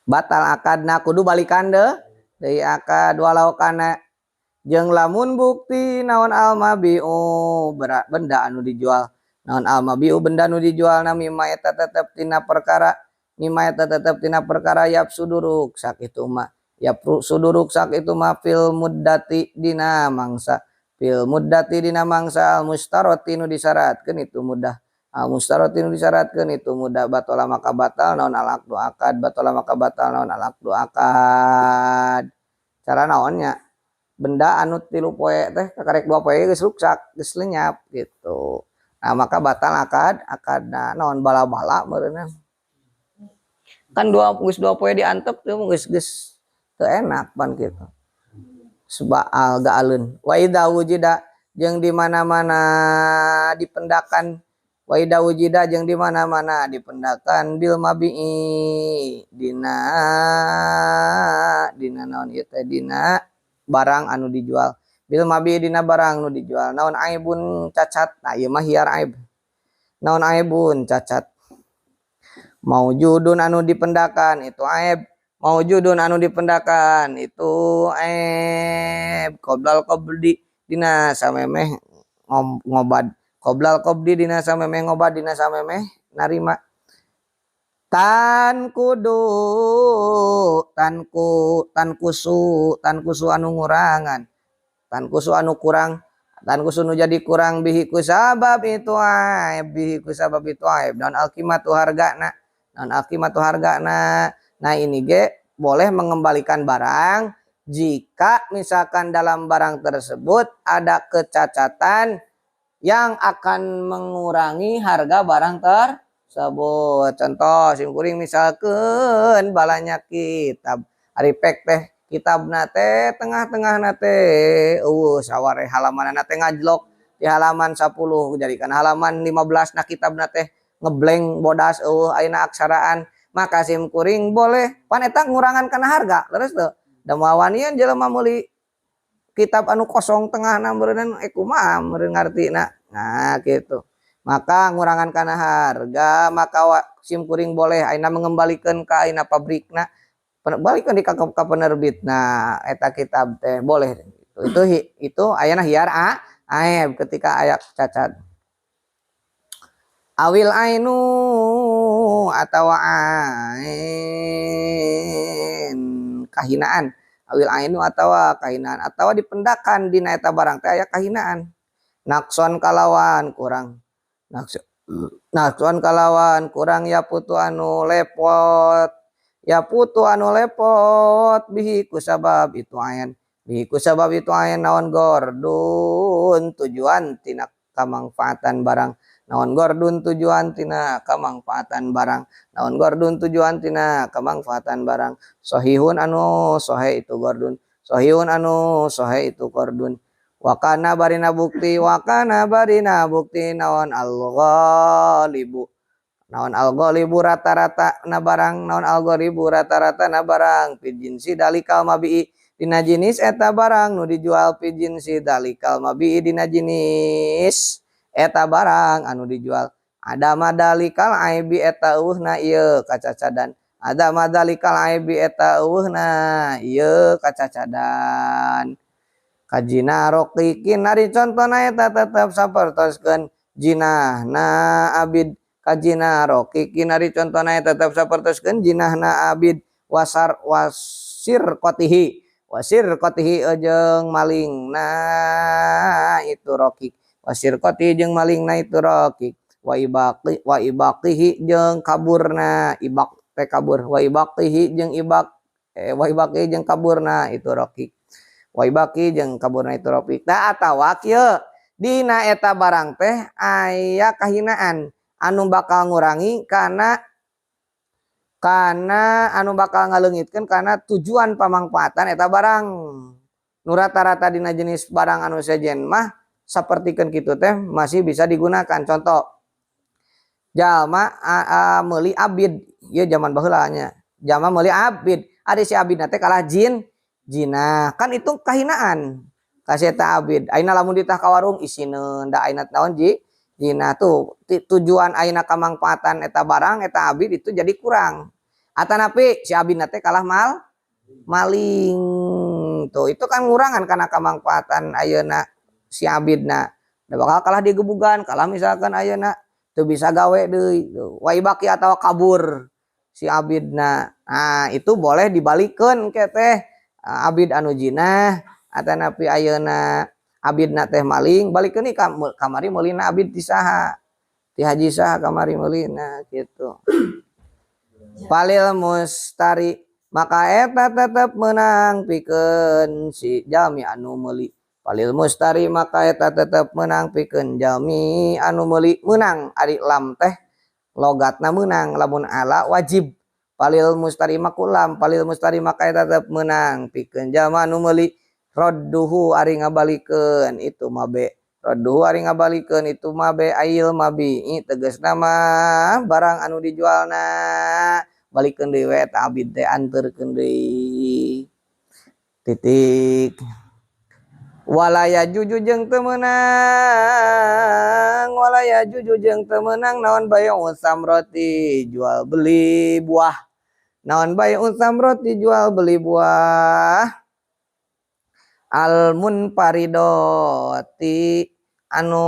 batal akadna kudu balikan deh deui akad walau kana jeung lamun bukti naon al mabiu benda anu dijual naon al mabiu benda anu dijual na mimma eta tetep tina perkara mimma eta tetep tina perkara yap suduruk sakitu mah yap suduruk sakitu mah fil muddati dina mangsa fil muddati dina mangsa al mustaroti nu disyaratkeun itu mudah al mustaroti nu disyaratkeun itu mudah batola maka batal naon al aqdu akad batola maka batal naon al aqdu akad cara naonnya benda anu 3 poe teh kakarek 2 poe geus ruksak geus lenyap gitu nah maka batal akad akadna naon bala-bala meureunna kan geus 2 poe diantep teh geus geus teu enak pan kitu. Subaal gaalun wa idza wujida jeung di mana-mana dipendakan wa idza wujida jeung di mana-mana dipendakan bil mabi'i dina dina naon ieu teh dina barang anu dijual bil mabi'i dina barang nu dijual naon aibun cacat. Nah ieu mah hiar aib naon aibun cacat maujudun anu dipendakan itu aib maujudun anu dipendakan itu aib qoblal qabdi dina samemeh ngobad qoblal qabdi dina samemeh ngobad dina samemeh narima tan kudu tanku tankusu tankusu anu ngurangan tankusu anu kurang tankusu nu jadi kurang bihi ku sabab itu aib bihi ku sabab itu aib naon alqimatu hargana naon alqimatu hargana. Nah ini ge boleh mengembalikan barang jika misalkan dalam barang tersebut ada kecacatan yang akan mengurangi harga barang tersebut. Contoh simkuring misalkan balanya kitab ari pek teh kitabna teh tengah-tengahna teh eueuh saware halamanna teh ngajlok di halaman 10 jadikan halaman 15 na kitabna teh ngeblank bodas eueuh ayeuna aksaraan. Maka sim kuring boleh pan eta ngurangan kana harga leres teu da moal wanian jelema meuli kitab anu kosong tengahna meureunnan kumaha meureun ngartina. Nah gitu maka ngurangan kana harga maka sim kuring boleh ayeuna mengembalikeun ka ayeuna pabrikna balikeun di ka penerbitna eta kitab teh boleh itu ayeuna hiar aib ketika aya cacat awil ainu atau ain kahinaan awil ainu atau kahinaan atau dipendakan dina eta barang teh aya kahinaan nakson kalawan kurang nakson kalawan kurang ya putu anu lepot ya putu anu lepot bihi ku sabab itu ain bihi ku sabab itu ain naon gordun tujuan tina kamangfaatan barang naon gordun tujuan tina kamangfaatan barang naon gordun tujuan tina kamangfaatan barang sahihun anu sahih itu gordun sahihun anu sahih itu gordun wakana barina bukti wakana barina bukti naon al-ghalibu naon al-ghalibu rata-rata na barang naon al-ghalibu rata-rata na barang fi jinsi dalikal mabi'i dina jenis eta barang nu dijual fi jinsi dalikal mabi'i dina jenis eta barang anu dijual ada madalikal aibi eta eueuhna ieu kacacadan ada madalikal aibi eta eueuhna ieu kacacadan kajina roqikin ari contona eta tetep sapertoskeun jinahna abid kajina roqikin ari contona eta tetep sapertoskeun jinahna abid wasar wasir qotihi wasir qotihi jeung malingna itu roqiq wasir qoti jeung malingna itu roqiq wa ibaqi wa ibaqihi jeung kaburna ibaq teh kabur wa ibaqihi jeung ibaq wa ibaqi jeung kaburna itu roqiq wa ibaqi jeung kaburna itu roqiq. Tah atawa kieu dina eta barang teh aya kahinaan anu bakal ngurangi kana anu bakal ngaleungitkeun kana tujuan pamangfaatan eta barang nu rata-rata dina jenis barang anu sejen mah sapertikeun kitu teh masih bisa digunakan. Contoh jalma meuli abid ieu zaman baheula nya jalma meuli abid ari si abidna teh kalah jinah kan itu kahinaan ka si eta abid ayeuna lamun ditah ka warung isineun da ayeuna naon jinah tuh tujuan ayeuna kamangfaatan eta barang eta abid itu jadi kurang atanapi si abidna teh kalah maling tuh itu kan ngurangan kana kamangfaatan ayeuna si abidna da bakal kalah digebugan kalah misalkan ayeuna teu bisa gawe deui wa ibaqi atawa kabur si abidna. Nah itu boleh dibalikeun ke teh abid anu jinah atanapi ayeuna abidna teh maling balikeun ka kamari meulina abid ti saha ti haji saha kamari meulina kitu. Palil mustari maka eta tetep menang pikeun si jalmi anu meuli palil mustari maka eta tetep menang pikeun jalmi anu meuli meunang ari lam teh logatna meunang lamun ala wajib palil mustari makulam palil mustari maka eta tetep meunang pikeun jalma anu meuli Radduhu ari ngabalikeun itu ma be. Radduhu ari ngabalikeun itu ma be ail mabi tegasna mah barang anu dijualna balikeun deui we eta abid teh anterkeun deui. Titik. Walaya juju jeung teu meunang, walaya juju jeung teu meunang naon bai'u samroti jual beli buah. Naon bai'u samroti jual beli buah. Al munfaridoti anu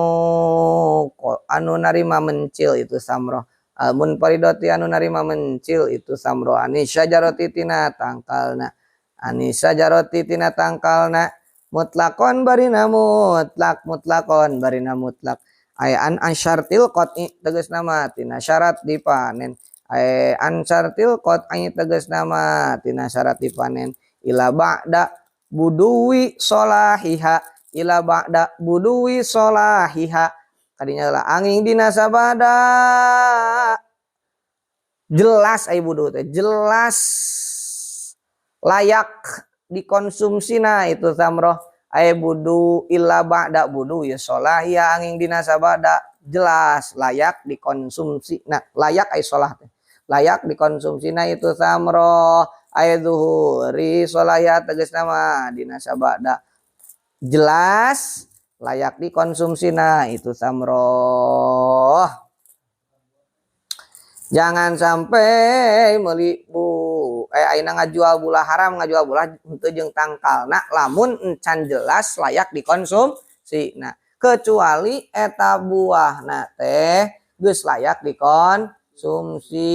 anu narima mencil itu samroh. Al munfaridoti anu narima mencil itu samroh. Ani syajaroti tina tangkalna. Ani syajaroti tina tangkalna. Mutlakon barina mutlak, mutlakon barina mutlak. Ay an ansyartil qat'i tegas nama tina syarat dipanen. Ay ansyartil qat'i tegas nama tina syarat dipanen. Ila ba'da buduwi solahiha, ila ba'da buduwi solahiha. Kadinya lah angin dina sabada jelas ai budu teh jelas layak dikonsumsi na itu samroh. Ay budu illa ba'da budu ya solah ya angin dina sabada jelas layak dikonsumsi na, layak ay solah teh layak dikonsumsi na itu samroh. Ay zuhuri solah ya tegas nama dina sabada jelas layak dikonsumsi na itu samroh. Jangan sampai meuli bu ayeuna ngajual bulah haram, ngajual bulah henteu jeung tangkalna lamun encan jelas layak dikonsumsi. Nah, kecuali eta buahna teh geus layak dikonsumsi.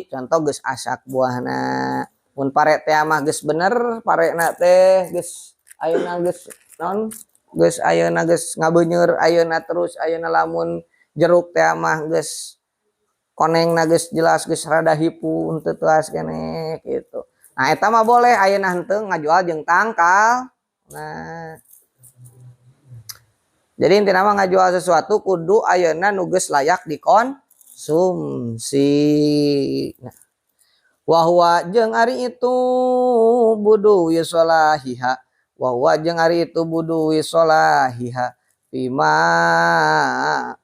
Contoh geus asak buahna. Mun pare teh mah geus bener, parena teh geus ayeuna geus naon? Geus ayeuna geus ngabeuneur ayeuna terus ayeuna lamun jeruk teh mah geus koneng geus jelas geus rada hipu henteu teas keneh gitu. Nah eta mah boleh ayeuna henteu ngajual jeung tangkal. Nah jadi intina mah ngajual sesuatu kudu ayeuna nu geus layak dikonsumsi. Nah, wa huwa jeung ari itu budu wisolahiha, wa huwa jeung ari itu budu wisolahiha bima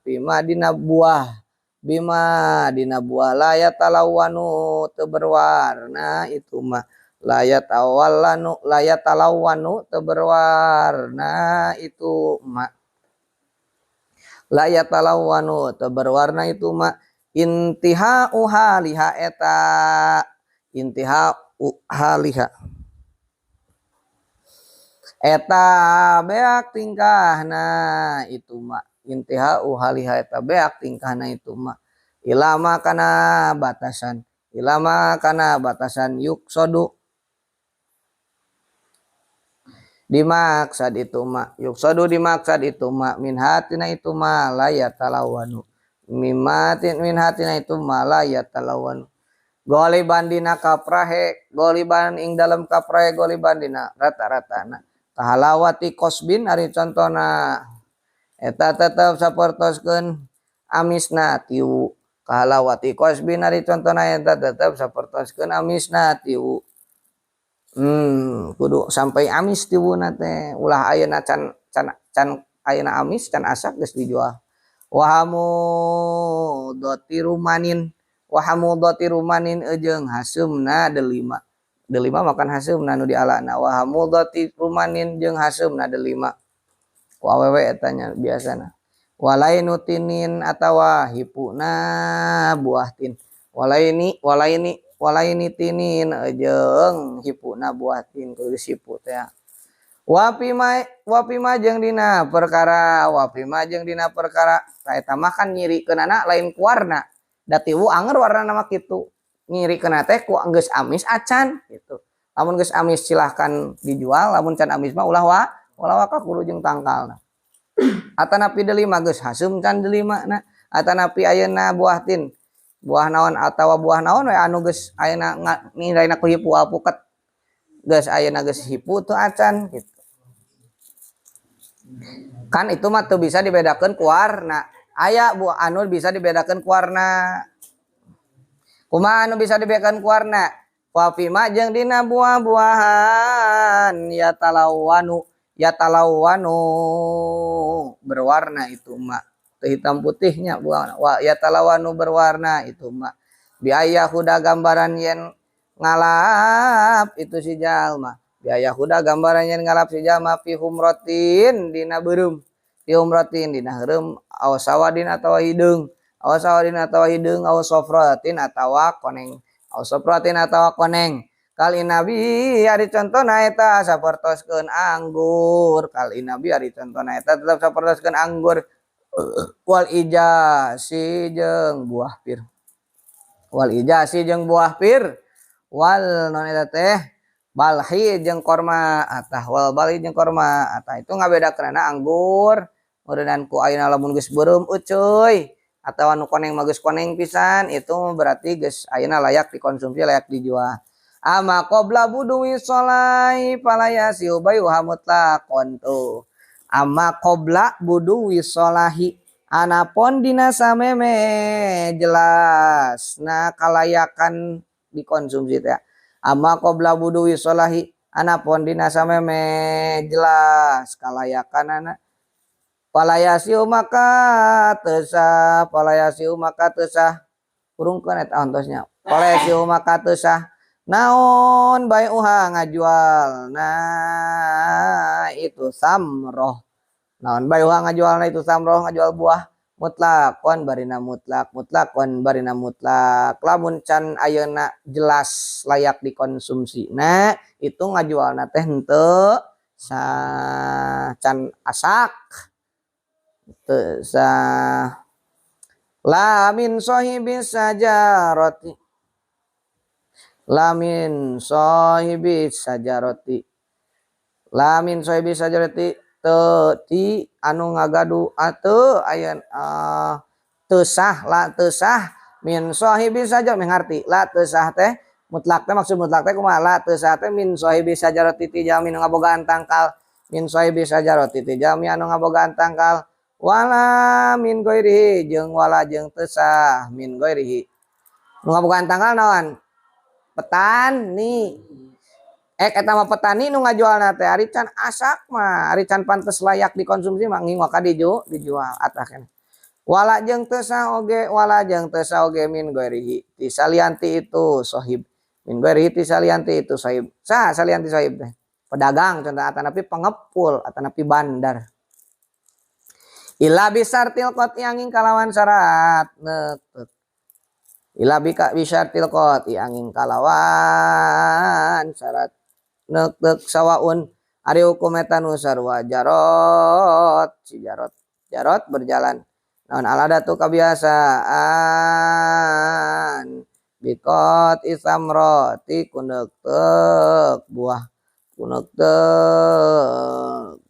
bima dina buah bima dina buah la yatalawanu teu berwarna itu mah la yatawallanu la yatalawanu teu berwarna itu mah la yatalawanu teu berwarna itu mah intihau haliha eta intihau haliha eta beak tingkahna itu mah intihau haliha eta beak tingkahna itu mah ilama kana batasan, ilama kana batasan yuksodu dimaksad itu mah, yuksodu dimaksad itu mah min hatina itu mah la yatalawanu mimatin min hatina itu mah la yatalawanu goliban dina kaprahe, goliban ing dalam kaprahe goliban dina rata-ratana kahalawati kosbin ari contona eta tetep sapertoskeun amisna tiu kahalawati kosbin ari contona eta tetep sapertoskeun amisna tiu. Kudu sampai amis tiwuna teh ulah ayeuna can can can ayeuna amis can asak geus dijual. Wahamu doti rumanin, wahamu doti rumanin jeung haseumna delima. Delima makan haseumna nu dialana. Wahamu doti rumanin jeung haseumna delima. Ku awewe eta nya biasana. Walainu tinin atawa hipuna buah tin. Walaini walaini walaini tinin jeung hipuna buah tin kudu hipu teh. Wapima wapima jeung dina perkara, wapima jeung dina perkara. Ka eta mah kan nyirikeunana lain ku warna. Da tiwu anger warnana mah kitu. Nyirikeunna teh ku geus amis acan gitu. Lamun geus amis silahkan dijual, lamun can amis mah ulah wa ulah waka kudu jeung tangkalna. Atanapi delima geus haseum can delima na. Atanapi ayeuna buah tin, buah naon atawa buah naon we anu geus ayeuna nilaiना ku hipu alpukat. Geus ayeuna geus hipu teu acan gitu. Kan itu mah teu bisa dibedakeun ku warna. Aya buah anu bisa dibedakeun ku warna. Kumaha anu bisa dibedakeun ku warna? Wa fima jeung dina buah-buahan yatalawanu yatalawanu berwarna itu ma teu hitam putihnya buah wa yatalawanu berwarna itu ma biaya huda gambaran yen ngalap itu si jalma biaya huda gambaran yen ngalap si jalma fi humratin dina beureum fi humratin dina heureum aw sawadin atawa hideung aw sawadin atawa hideung aw sofratin atawa koneng aw sofratin atawa koneng kal inabi ari contona eta sapertoskeun anggur kal inabi ari contona eta tetep sapertoskeun anggur wal ijasi jeung buah pir wal ijasi jeung buah pir wal non eta teh balhi jeung korma atah wal balhi jeung korma atah itu ngabedakeunana anggur meureunnan ku ayeuna lamun geus beureum euceuy atawa nu koneng mah geus koneng pisan itu berarti geus ayeuna layak dikonsumsi layak dijual. Ama qabla buduwi sholai fala yasihu bayuha mutlaqon tuh. Ama qabla buduwi sholahi anapon dina sameme jelas nah kalayakan dikonsumsi teh. Ama qabla buduwi sholahi anapon dina sameme jelas kalayakanana palayasiu maka teu sah palayasiu maka teu sah urungkeun eta ontosnya palayasiu maka teu sah naon bai'uha ngajual nah itu samroh naon bai'uha ngajual nah itu samroh ngajual buah mutlakon barina mutlak mutlakon barina mutlak lamun can ayeuna jelas layak dikonsumsi nah itu ngajualna teh henteu sah can asak teu sah la min sahibis sajarati la min sahibis sajarati la min sahibis sajarati teu ti anu ngagadu ateu aya teu sah la teu sah min sahibis sajarati mengarti la teu sah teh mutlak teh maksud mutlak teh kumaha la teu sah teh min sahibis sajarati ti jalmi nu ngabogaan tangkal min sahibis sajarati ti jalmi anu ngabogaan tangkal wala min ghairihi jeung wala jeung teu sah min ghairihi nu ngabogaan tangkal naon petani ek eta mah petani nu ngajualna teh ari can asak mah ari can pantes layak dikonsumsi mah ngingo ka dijual atah keneh wala jeung teu sah oge wala jeung teu sah oge min ghairihi ti salianti itu sahib min ghairihi ti salianti itu sahib sah salianti sahib teh pedagang contoh atanapi pengepul atanapi bandar illa bisartil qat'i angin kalawan syarat neuteuk illa bisartil qat'i angin kalawan syarat neuteuk sawaun ari hukum eta nu sarua jarot si jarot jarot berjalan naon aladatu kabiasaan biqat isamroti kuneuteuk buah kuneuteuk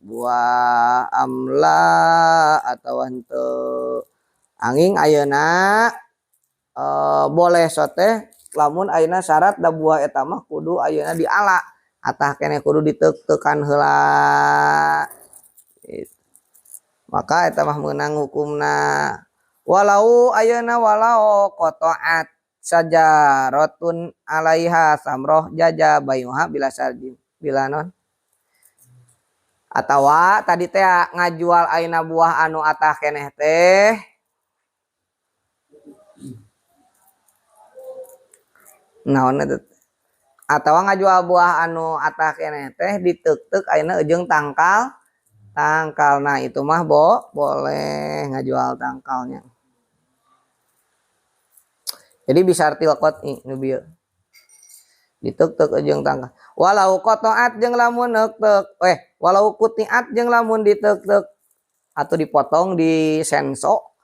buah amla atau henteu angin ayeuna boleh sote lamun ayeuna syarat da buah eta mah kudu ayeuna diala atah keneh kudu diteuk-teukan heula gitu. Maka eta mah meunang hukumna walau ayeuna walau qata'at sajaratun alaiha samroh jaja bayuha bila sarjin bila non atawa tadi teh ngajual ayeuna buah anu atah keneh teh naon eta atawa ngajual buah anu atah keneh teh diteuk-teuk ayeuna jeung tangkal tangkal nah itu mah boleh ngajual tangkalnya jadi bisa artil qat'i nu bieu diteuk-teuk jeung tangkal walau qata'at jeung lamun neuteuk walau qutiat jeung lamun diteuk-teuk atau dipotong di senso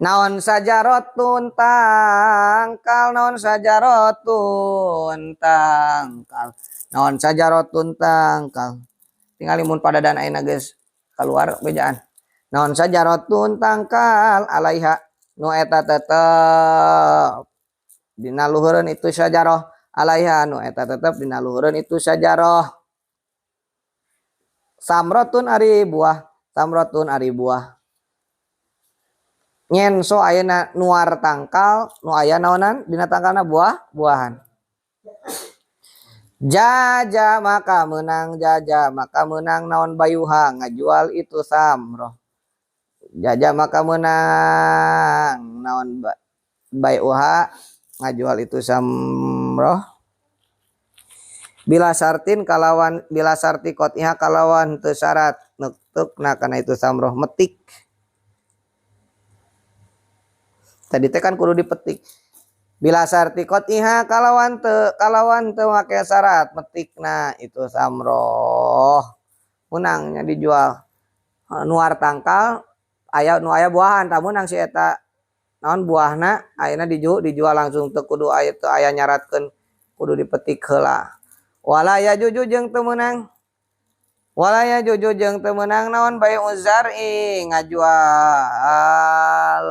naon sajaratun tangkal naon sajaratun tangkal naon sajaratun tangkal tinggal mun padadan ayeuna geus keluar bejaan naon sajaratun tangkal alaiha nu eta tetep dina luhureun itu sajarah alaiha nu eta tetep dina luhureun itu sajarah samratun ari buah samratun ari buah nyenso ayeuna nuar tangkal nu aya naonan dina tangkalna buah buahan Jaja maka menang jaja maka menang naon bayuha ngajual itu samroh. Jaja maka menang naon bayuha ngajual itu samroh. Bila sartin kalawan bila sarti qot'iha kalawan teu syarat neuteukna kana itu samroh metik. Tadi teh kan kudu dipetik. Bila sarti qot'iha kalawan teu make syarat metikna itu samroh. Menangnya dijual nuar tangkal aya nu aya buahan tah meunang si eta naon buahna ayeuna dijual langsung teu kudu aya teu aya nyaratkeun kudu dipetik heula. Wala ya juju jeung teu meunang. Wala ya juju jeung teu meunang naon bai'u zar'i ngajual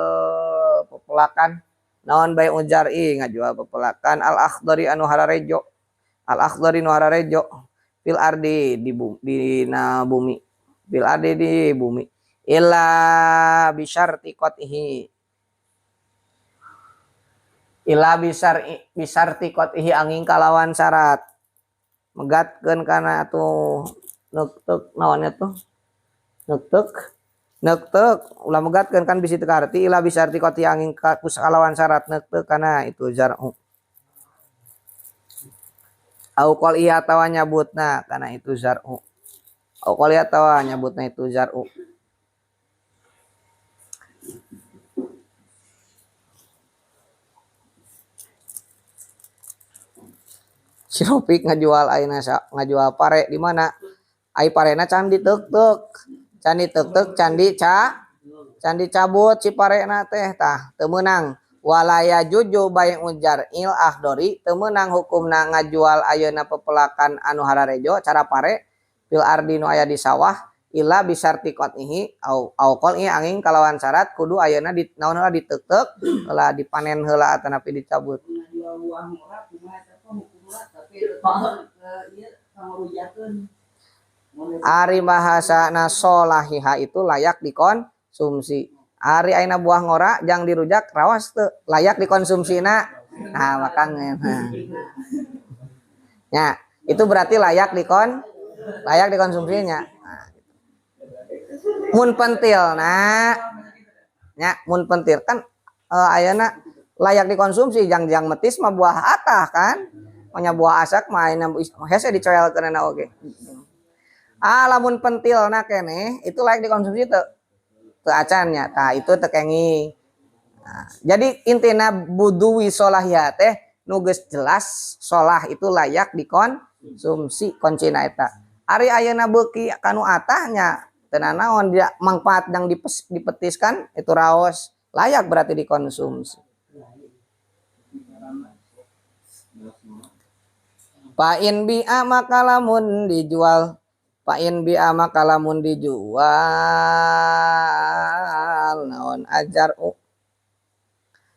pepelakan. Naon bai'u zar'i ngajual pepelakan al akhdari anu hararejo. Al akhdari nu hararejo fil ardi di dina bumi. Fil ardi di bumi. Illa bisyarti qat'ihi. Illa bisyarti qat'ihi angin kalawan syarat. Megatkeun kana atuh neuteuk naonnya tuh neuteuk ulah megatkeun kan bisi teu karti ila bisyarti qat'i angin kalawan syarat neuteuk kana itu zar'u au qol iya tawa nyabutna kana itu zar'u au qol iya tawa nyabutna itu zar'u. Si Rofik ngajual ayeuna ngajual pare di mana? Ai parena can diteuk-teuk. Can diteuk-teuk, can dicabut si parena teh tah teu meunang. Walaya juju bai'u jar'il akhdari teu meunang hukumna ngajual ayeuna pepelakan anu hararejo cara pare fil ardi nu aya di sawah illa bisarti qat'ihi au qol'i angin kalawan syarat kudu ayeuna di naon heula diteuk-teuk heula dipanen heula atanapi dicabut. Ari bahasana solahiha itu layak dikonsumsi. Ari aina buah ngora jang dirujak rawas teu layak dikonsumsina. Nah, makanya. Ya, itu berarti layak dikonsumsinya. Nah, gitu. Mun pentil nah. Ya, mun pentil kan ayeuna layak dikonsumsi jang-jang metis mah buah atah kan. Punya buah asak mah ayeuna hese dicoelkeunana oge. Ah lamun pentilna keneh itu layak dikonsumsi teu teu acannya tah itu teu kenging. Nah, jadi intina buduwi solahya teh nu geus jelas solah itu layak dikonsumsi kuncina eta. Ari ayeuna beuki kanu atahnya teu nanaon dia mangfaat yang dipetiskan itu raos layak berarti dikonsumsi. Fa in bi'a maka lamun dijual, fa in bi'a maka lamun dijual naon ajar'u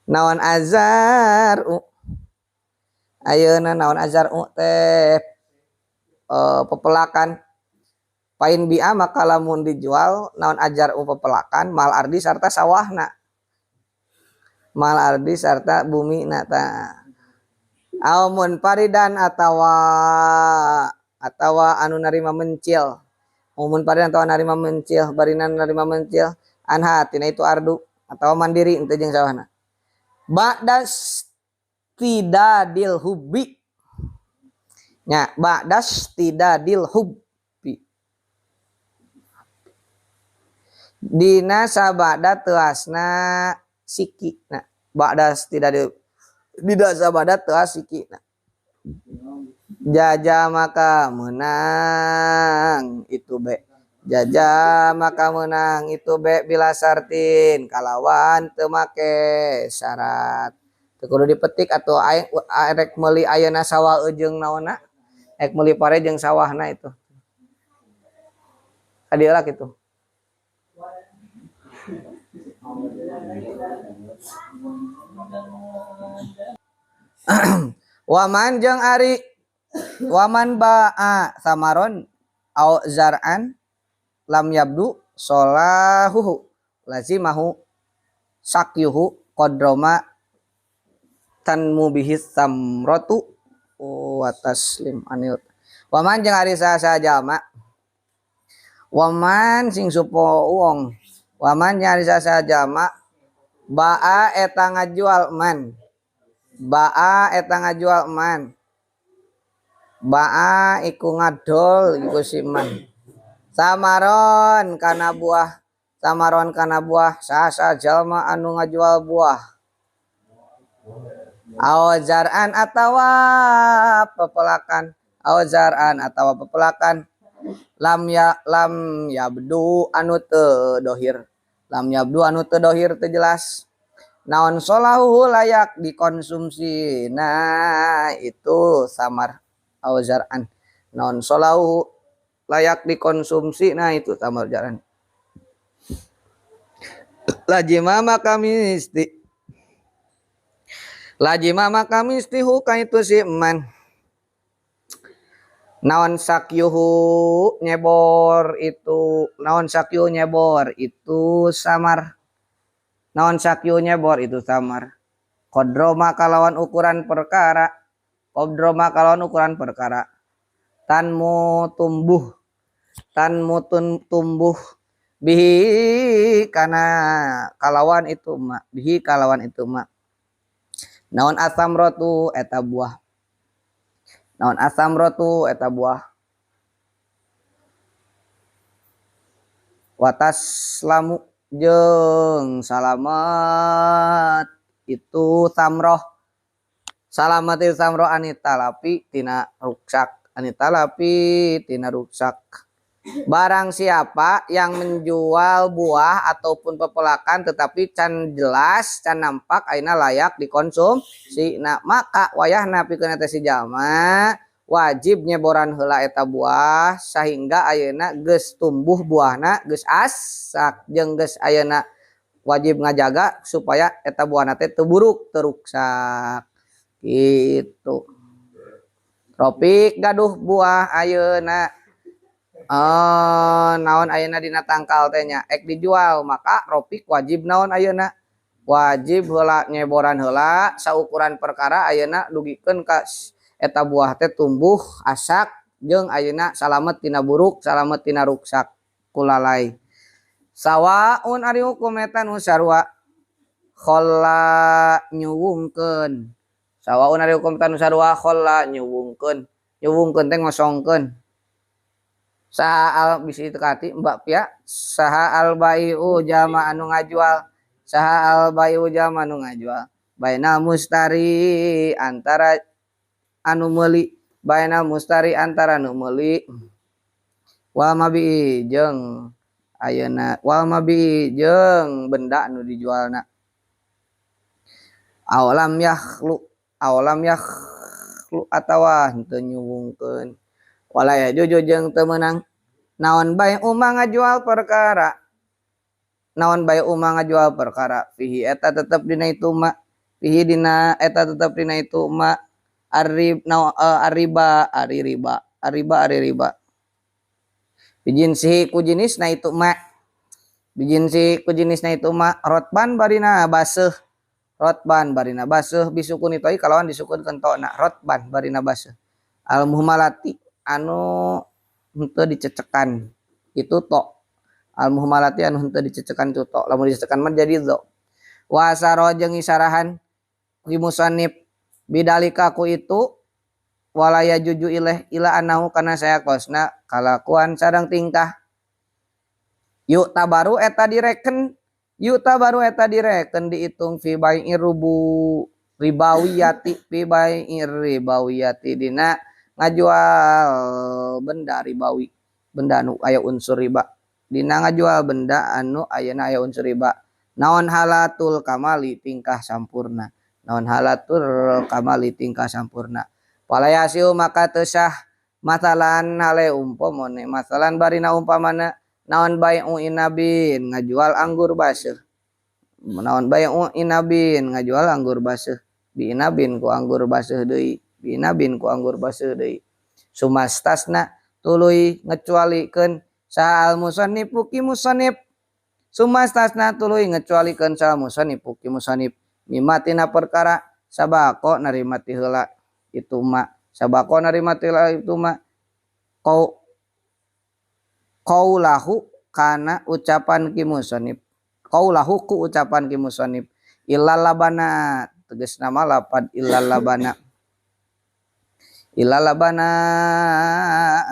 naon azar'u ayeuna naon azar'u teh pepelakan. Fa in bi'a maka lamun dijual naon ajar'u pepelakan mal ardi sarta sawahna mal ardi sarta bumina ta. Au munfaridan atawa anu narima mencil. Munfaridan atawa narima mencil, barinan narima mencil anha tina itu ardu atawa mandiri henteu jeung sawahna. Ba'das tidadil hubbi. Nya, ba'das tidadil hubbi. Dina sabada teuasna siki. Nah, ba'das tidadil tidak sabada teas siki. Nah. Jaja maka menang itu be. Jaja maka menang itu be bila sartin kalawan teu make syarat. Teu kudu dipetik atuh rek meuli ayeuna sawah jeung naonna? Rek meuli pare jeung sawahna itu. Kadieu lah kitu. Waman jeung ari waman ba'a samaron au zar'an lam yabdu solahuhu lazimahu sakyuhu qadroma tanmu bihi samratu Wa taslim anil waman jeung ari saha jalma waman sing supo wong waman jeung ari saha jalma baa eta ngajual man baa eta ngajual man baa iku ngadol iku si man samaron kana buah samaron kana buah saha jalma anu ngajual buah awazaran atawa pepelakan awazaran atawa pepelakan lam ya lam yabdu anu teu dohir lam yabdu anu teu dohir teu jelas naon solahu layak dikonsumsi nah itu samar awazaran naon solahu layak dikonsumsi nah itu samar jaran lajima maka misti lajima maka misti huka itu si man naon sakyuhu nyebor itu naon sakyuhu nyebor itu samar naon sakyuhu nyebor itu samar qadroma kalawan ukuran perkara qadroma kalawan ukuran perkara tanmu tumbuh tanmu tumbuh bihi kana kalawan itu ma bihi kalawan itu ma naon asamrotu eta buah naon asamrotu eta buah wataslamu jeung salamat itu samroh salamat itu samroh anita lapi tina ruksak anita lapi tina ruksak. Barang siapa yang menjual buah ataupun pepelakan tetapi can jelas can nampak aina layak dikonsumsi nah maka wayahna pikeun eta si jalma wajib nyeboran heula eta buah sehingga ayeuna geus tumbuh buahna geus asak jeung geus ayeuna wajib ngajaga supaya eta buahna teh teu buruk teu ruksak gitu. Tropik gaduh buah ayeuna naon ayeuna dina tangkal teh nya ek dijual maka ropik wajib naon ayeuna wajib heula nyeboran heula saukuran perkara ayeuna dugikeun ka eta buah teh tumbuh asak jeung ayeuna salamet tina buruk salamet tina ruksak kulalai sawaun ari hukum eta nu sarua kholla nyuwungkeun sawaun ari hukum eta nu sarua kholla nyuwungkeun nyuwungkeun teh ngosongkeun saha al bisi tekati Mbak Pia saha al bai'u jama anu ngajual saha al bai'u jama anu ngajual bainal mustari antara anu meuli bainal mustari antara anu meuli wal mabi jeung ayeuna wal mabi jeung benda anu dijualna awalam yakhlu atawa henteu nyuwungkeun wala ya juju jeung teu meunang naon bae umma ngajual perkara naon bae umma ngajual perkara fihi eta tetep dina itu ma fihi dina eta tetep dina itu ma arib arriba ari riba arriba ari riba bijinsi ku jenisna itu ma bijinsi ku jenisna itu ma rotban barina baseuh rotban barina baseuh bisukun itoi kalawan disukun kentona rotban barina baseuh al muhmalati anu henteu dicecekan itu to al muhmalati anu henteu dicecekan itu to lamun dicecekan mah jadi do wasaro jeung isarahan ki musannif bidalika ku itu walaya juju ileh ila anahu kana saya kosna kalakuan sareng tingkah yuk tabaru eta direken yuk tabaru eta direken dihitung fi bai'ir rubu ribawiyati fi bai'ir ribawiyati dina ngajual benda ribawi benda anu aya unsur riba dina ngajual benda anu ayeuna aya unsur riba naon halatul kamali tingkah sampurna naon halatul kamali tingkah sampurna walayasiu maka teu sah masalan hale umpamane masalan barina umpamana naon bai'u inabin ngajual anggur baseuh naon bai'u inabin ngajual anggur baseuh bi inabin ku anggur baseuh deui binabin ku anggur baseuh deui sumastasna tuluy ngecualikeun saha al musannifu ki musannif sumastasna tuluy ngecualikeun saha musannifu ki musannif mimma tina perkara sabaqo narima ti heula itu ma Sabako narima tila itu ma kau qaulahu kana ucapan ki musannif. Qaulahu ku ucapan ki musannif illal labana tegasna mah lapad illal labana. Illal labana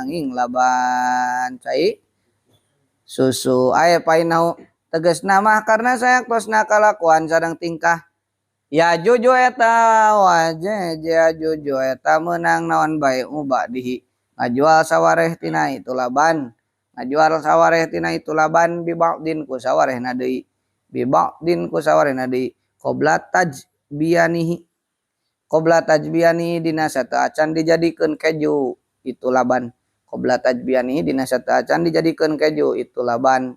angin laban cai susu aya painau tegasna mah karena saya tosna kalakuan sareng tingkah ya juju eta waje ya juju eta meunang naon bae ba'dihi ngajual sawareh tina itu laban ngajual sawareh tina itu laban bi ba'din ku sawarehna deui bi ba'din ku sawarehna deui qabla tajbiyanihi qabla tajbiyani dina sateuacan dijadikeun keju itu laban qabla tajbiyani dina sateuacan dijadikeun keju itu laban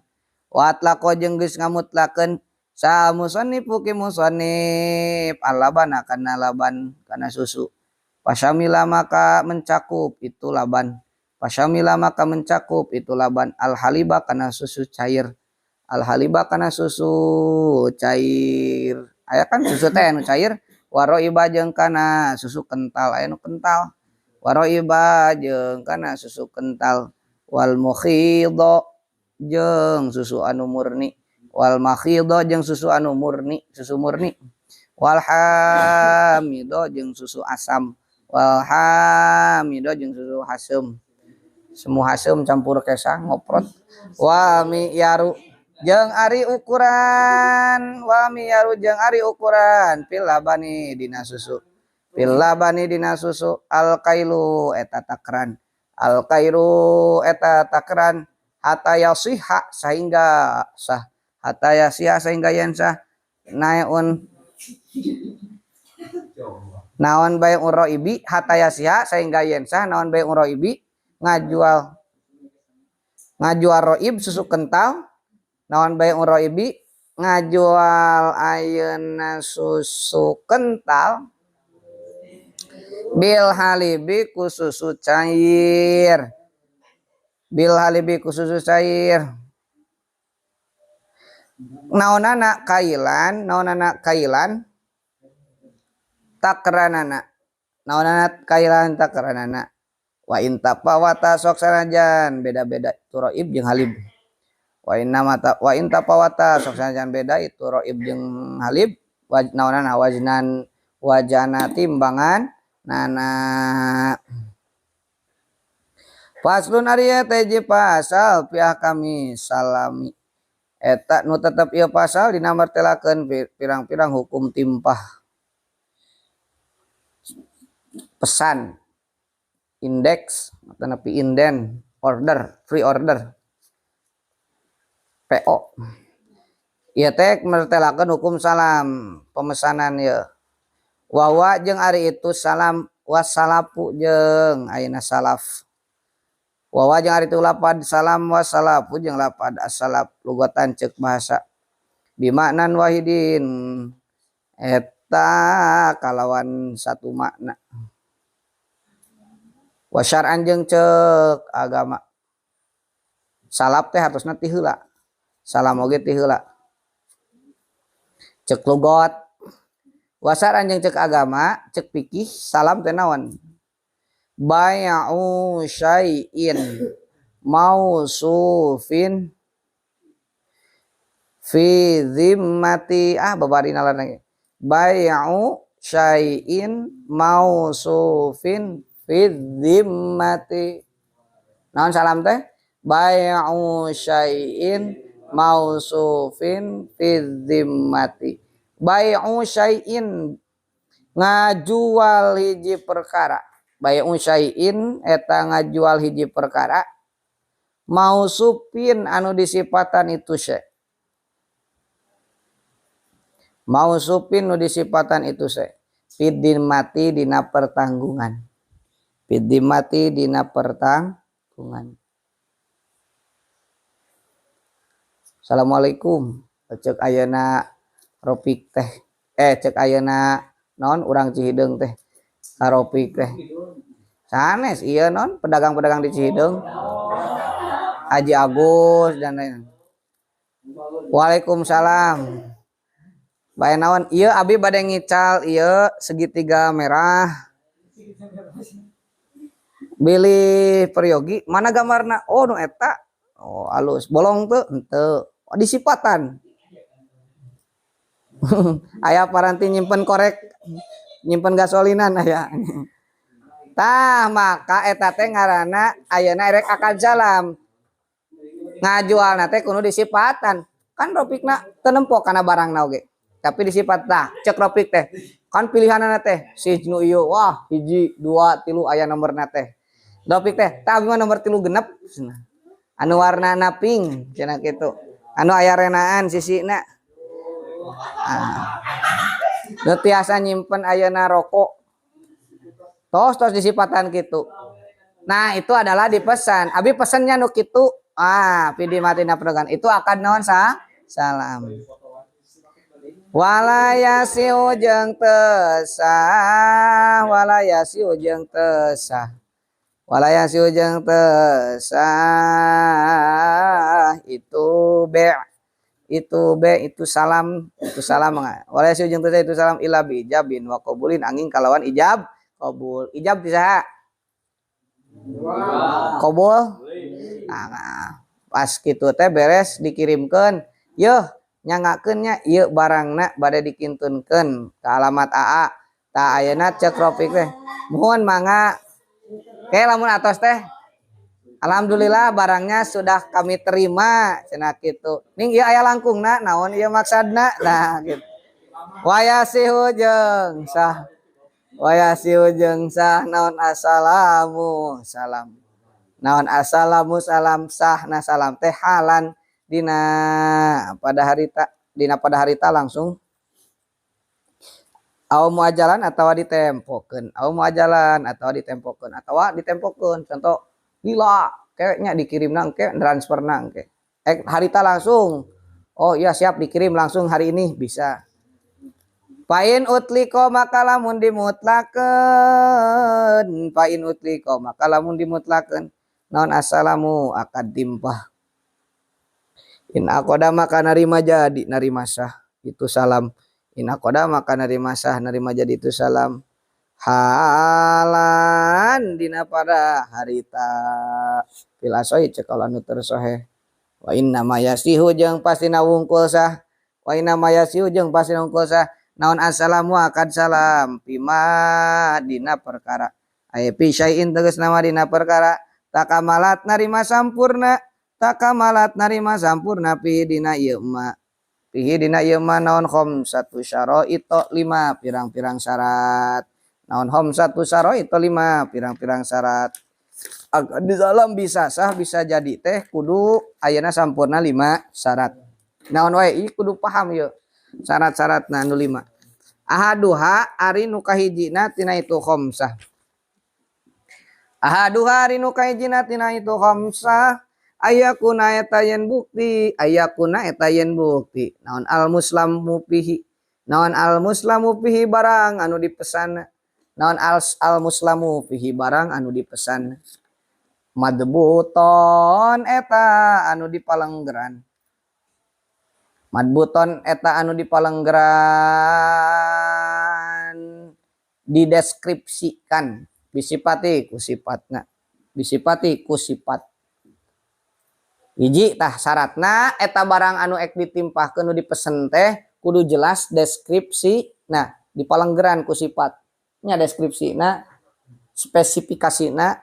wa atlaqo jeung geus ngamutlakeun sa musannifu ki musannif al-labana kana laban kana susu pasyamila maka mencakup itu laban pasyamila maka mencakup itu laban al-haliba kana susu cair al-haliba kana susu cair aya kan susu teh anu cair waroiba jeung kana susu kental aya nu kental waroiba jeung kana susu kental wal mukhidho jeung susu anu murni wal makhidho jeung susu anu murni susu murni wal hamido jeung susu asam wal hamido jeung susu hasem semua hasem campur kesang ngoprot wa mi'yaru jeung ari ukuran wa mi'yaru jeung ari ukuran fil labani dina susu fil labani dina susu al kailu eta takran al kairu eta takran hatta yasiha sehingga sah hatta yasiha sehingga yen sah naeun naon bae uraibi hatta yasiha sehingga yen sah naon bae uraibi ngajual ngajual roib susu kental naon bae uraibi ngajual ayeuna susu kental bil halibi ku susu cair bil halibi ku susu cair naonana kailan naonana kailan takranana naonana kailan takranana wa in tafawata sok sanajan beda-beda itu roib jeung halib wa inna mata wa in tafawata sok sanajan beda itu roib jeung halib naonana wajnan wajana timbangan nana faslun ari eta hiji pasal piah kami salami eta nu tetep ieu pasal dina martelakeun pirang-pirang hukum timpah pesan indeks atau inden order free order PO ieu teh martelakeun hukum salam pemesanan ieu wawa jeung ari itu salam wassalafu jeung ayeuna salaf wawa jeung ari itu lapad salam wassalafu jeung lapad as-salaf lugatan ceuk bahasa bimaknan wahidin eta kalawan satu makna wa syar'an jeung ceuk agama salaf teh hartosna ti heula salam oge ti heula ceuk lugot wa syar'an jeung ceuk agama ceuk fikih salam teh naon bai'u syai'in mausufin fi zimmati babari nalarna bai'u syai'in mausufin fi zimmati naon salam teh bai'u syai'in mausufin fi zimmati bai'u syai'in ngajual hiji perkara bai'u syai'in eta ngajual hiji perkara mausufin anu disipatan itu syai mausufin nu disipatan itu syai fidzimati dina pertanggungan fidzimati dina pertanggungan. Assalamualaikum cek ayeuna Ropik teh cek ayeuna non urang Cihideung teh Karopik teh sanes iya non pedagang-pedagang di Cihideung Haji Agus dan lain. Waalaikumsalam. Bae naon ieu abi bade ngical ieu segitiga merah. Bilih peryogi mana gambarna? Oh, nu eta. Oh, alus. Bolong teu? Henteu. Oh, disipatan. Aya paranti nyimpen korek, nyimpen gasolinan aya. Tah, maka eta teh ngaranna ayeuna erek akad salam. Ngajualna teh kudu disipatan. Kan Rofikna teu nempo kana barangna oge. Tapi disipat tah, cek Rofik teh. Kan pilihanana teh si nu ieu, wah, hiji, dua, tilu aya nomorna teh. Rofik teh, tah abi mah nomor 3 genep cenah. Anu warnana pink cenah kitu. Anu aya renaan sisina. Ah. Nu tiasa nyimpen ayeuna rokok. Tos tos disipatan kitu. Nah, itu adalah dipesan. Abi pesennya nu kitu. Ah, fi dzimmatina pedogan. Itu akad naon sa? Salam. Wala yasihu jeung teu sah, wala yasihu jeung teu sah. Wala yasihu jeung teu sah itu be' itu be itu salam, itu salam. Wala yasihu jeung teu sah itu salam illa bi ijabin wa qabulin, angin kalawan ijab qabul. Ijab ti saha? Qabul. Nah, pas kitu teh beres dikirimkeun, yeuh nyangakeun nya ieu barangna bade dikintunkeun ka alamat AA. Tah, ayeuna cek Rofik teh, "Muhun mangga." Ke lamun atos teh, "Alhamdulillah, barangnya sudah kami terima," cenah kitu. Ning ieu aya langkungna, naon ieu maksadna? Nah, gitu. Wayasihu jeung sah. Wayasihu jeung sah naon assalamu salam. Naon assalamu salam, sah na salam teh halan dina pada harita, dina pada harita langsung, aw muajalan atawa ditempokeun, aw muajalan atawa ditempokeun, atawa ditempokeun. Contoh lila kayaknya dikirim engke, transfer engke, harita langsung. Oh iya, siap, dikirim langsung hari ini bisa. Fa in utliqa maka lamun dimutlakeun, fa in utliqa maka lamun dimutlakeun naon assalamu akad timpah, in'aqada maka narima jadi, narima sah itu salam. In'aqada maka narima sah, narima jadi itu salam halan dina pada harita, fil ashohi cek anu tersoheh. Wa inna ma yasihu jeung pastina wungkul sah, wa inna ma yasihu jeung pastina wungkul sah naon assalamu akad salam, fima dina perkara, aya fi syai'in tegas nama dina perkara, takamalat narima sampurna, takamalat narima sampurna, fi dina ieu ma, fihi dina ieu ma naon khamsatu syara'ito lima pirang-pirang syarat, naon khamsatu syara'ito lima pirang-pirang syarat. Di dalam bisa sah, bisa jadi teh kudu ayeuna sampurna lima syarat. Naon wae ieu kudu paham ieu syarat-syaratna anu lima. Ahaduha ari nu kahijina tina itu khamsah, ahaduha ari nu kahijina tina itu khamsah, ayakuna eta yen bukti, ayakuna eta yen bukti naon al muslamu fihi, naon al muslamu fihi barang anu dipesan, naon al, al muslamu fihi barang anu dipesan, madbuton eta anu dipalenggeran, madbuton eta anu dipalenggeran, dideskripsikan, bisipati ku sifatna, bisipati ku sifat. Hiji tah syaratna, eta barang anu ek ditimpahkeun, nu dipesen teh kudu jelas deskripsi. Nah, dipalenggeran ku sifat nya, deskripsina, spesifikasina.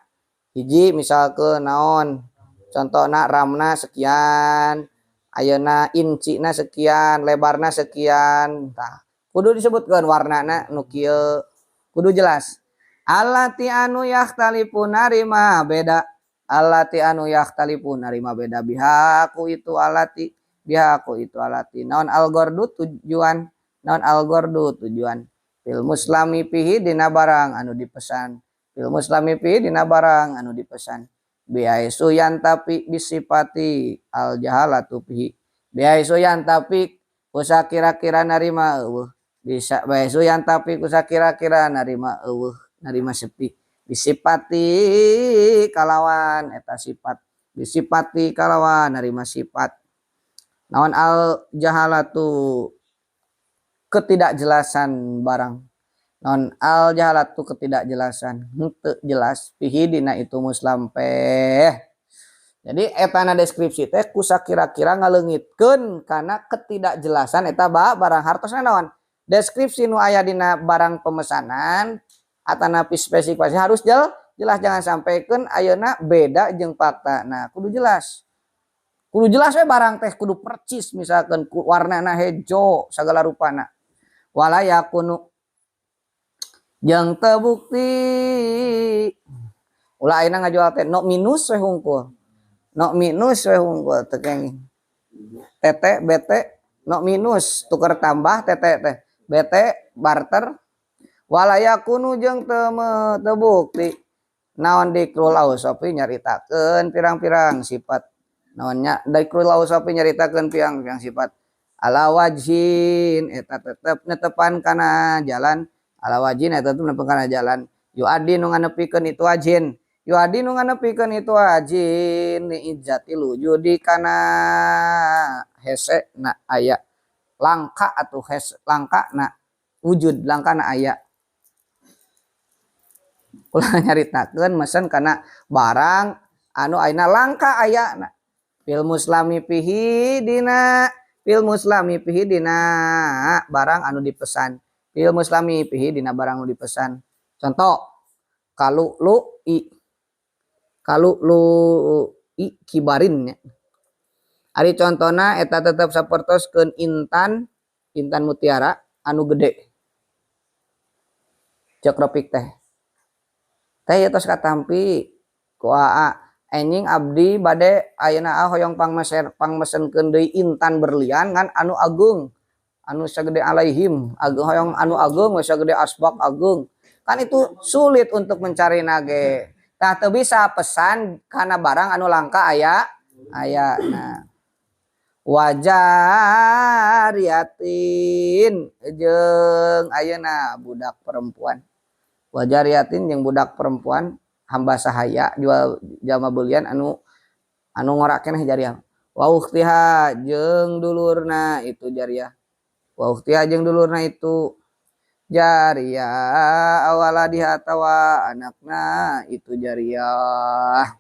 Hiji misalkeun naon contohna, ramna sekian, ayeuna incina sekian, lebarna sekian. Tah, kudu disebutkeun warnana nu kieu, kudu jelas. Allati anu yakhtalifu narima beda, allati anu yakhtalifu narima beda, biha ku itu allati, biha ku itu allati naon algordu tujuan, naon algordu tujuan, fil muslami fihi dina barang anu dipesan, fil muslami fihi dina barang anu dipesan, biaisu yantafi bisifati al jahalatu fihi, biaisu yantafi kusa kira-kira narima eueuh, bisa biaisu yantafi kusa kira-kira narima eueuh, narima sepi, bisifati kalawan eta sifat, bisifati kalawan narima sifat naon al jahalatu ketidakjelasan barang, Non al jahalatu ketidakjelasan, henteu jelas fihi dina itu muslampeh. Jadi etana deskripsi teh ku sakira-kira ngaleungitkeun kana ketidakjelasan eta barang. Hartosna naon? Deskripsi nu aya dina barang pemesanan atanapi spesifikasi harus jelas, jangan sampaikan ayeuna beda jeung fakta. Nah, kudu jelas. Kudu jelas we barang teh kudu percis, misalkan warnana hejo, segala rupana. Wala yakunu jeung teu bukti, ulah ayeuna ngajual teh no minus we hungkul. No minus we hungkul, teu kenging. TT BT no minus, tuker tambah TT teh. BT barter. Wala yakunu jeung teu bukti naon dzikrul ausofi nyaritakeun pirang-pirang sifat. Naonnya dzikrul ausofi nyaritakeun pirang-pirang sifat ala wajhin eta tetep netepan kana jalan, ala wajhin eta tetep netepan kana jalan yuaddi nu nganepikeun itu wajhin, yuaddi nu nganepikeun itu wajhin li izzatil wujudi kana hese na aya, langka atuh hes, langka na wujud, langka na aya. Ulah nyaritakeun mesen kana barang anu ayeuna langka ayana fil muslami fihi dina, fil muslami fihi dina barang anu dipesan, fil muslami fihi dina barang anu dipesan. Contoh kalu lu i, kalu lu i kibarin nya. Ari contona eta tetep sapertoskeun intan, intan mutiara anu gede. Cek Ropik teh, teh ieu tos katampi ku aa, enjing abdi bade ayeuna hoyong pangmesenkeun deui intan berlian ngan anu ageung, anu sagede alaihim ageung, hoyong anu ageung we sagede asbak ageung. Kan itu sulit untuk mencari nage. Tah, teu bisa pesan kana barang anu langka aya aya. Nah, wajariatin jeung ayeuna budak perempuan, wajariatin jeung budak perempuan hamba sahaya, jual jalma beulian anu anu ngora keneh jariah. Wa ukhtiha jeung dulurna itu jariah, wa ukhtiha jeung dulurna itu jariah, awaladiha atawa anakna itu jariah.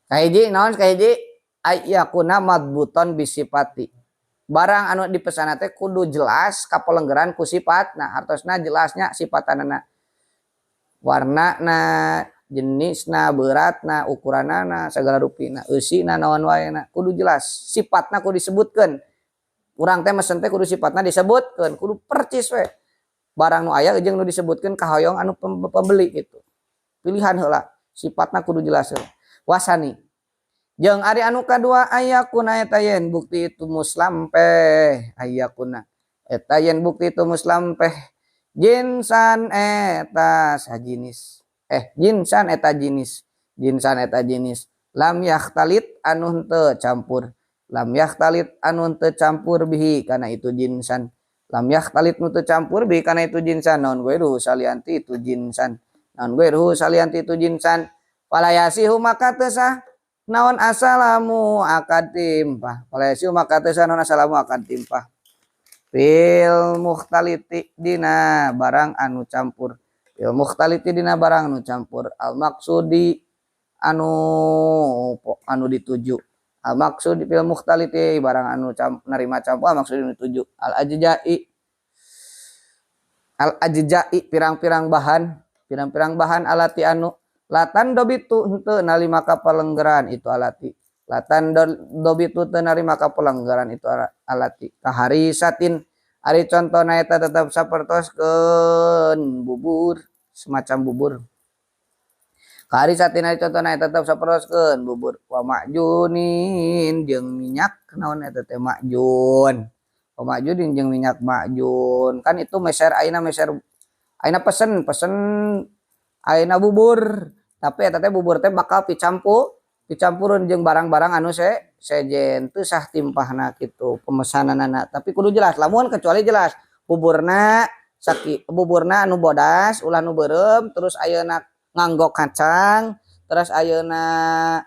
Kahiji naon? Kahiji ayyakuna madbuton bisifati, barang anu dipesan teh kudu jelas kapelenggeran ku sifat. Nah, hartosna jelasnya sifatanana, warnana, jenisna, beratna, ukuranana, segala rupina, eusina, naon wae na kudu jelas sifatna, kudu disebutkeun. Urang teh mesen teh kudu sifatna disebutkeun, kudu percis we barang nu aya jeung nu disebutkeun kahoyong anu pembeli gitu. Pilihan heula sifatna kudu jelas heula. Wasani jeung ari anu kadua ayakuna eta yen bukti itu muslampeh, ayakuna eta yen bukti itu muslampeh jinsan eta sajinis, jinsan eta jinis, jinsan eta jinis lam yakhtalit anu henteu campur, lam yakhtalit anu henteu campur bihi kana itu jinsan, lam yakhtalit nu teu campur bihi kana itu jinsan naon ghairuhu salianti itu jinsan, naon ghairuhu salianti itu jinsan. Fala yasihu maka teu sah naon asalamu akad timpah, fala yasihu maka teu sah naon asalamu akad timpah fil mukhtaliti dina barang anu campur, fil mukhtaliti dina barang anu campur al maksudi anu anu dituju, al maksud fil mukhtaliti barang anu narima campur, al maksudi anu dituju al ajzai, al ajzai pirang-pirang bahan, pirang-pirang bahan alati anu latan dobitu henteu nalima kapelenggeran itu alati, latan dobitu teu narima kapelenggeran itu alati. Kaharisatin ari contona eta tetep sapertoskeun bubur, semacam bubur. Kaharisatin ari contona eta tetep sapertoskeun bubur, wa ma'junin jeung minyak naon eta teh ma'jun, wa ma'junin jeung minyak ma'jun. Kan itu meser ayeuna, meser ayeuna, pesen pesen ayeuna bubur, tapi eta teh bubur teh bakal dicampurun jeung barang-barang anu sejen, teu sah timpahna kitu pemesananana. Tapi kudu jelas, lamun kecuali jelas buburna saki, buburna anu bodas ulah nu beureum, terus ayeuna nganggo kacang, terus ayeuna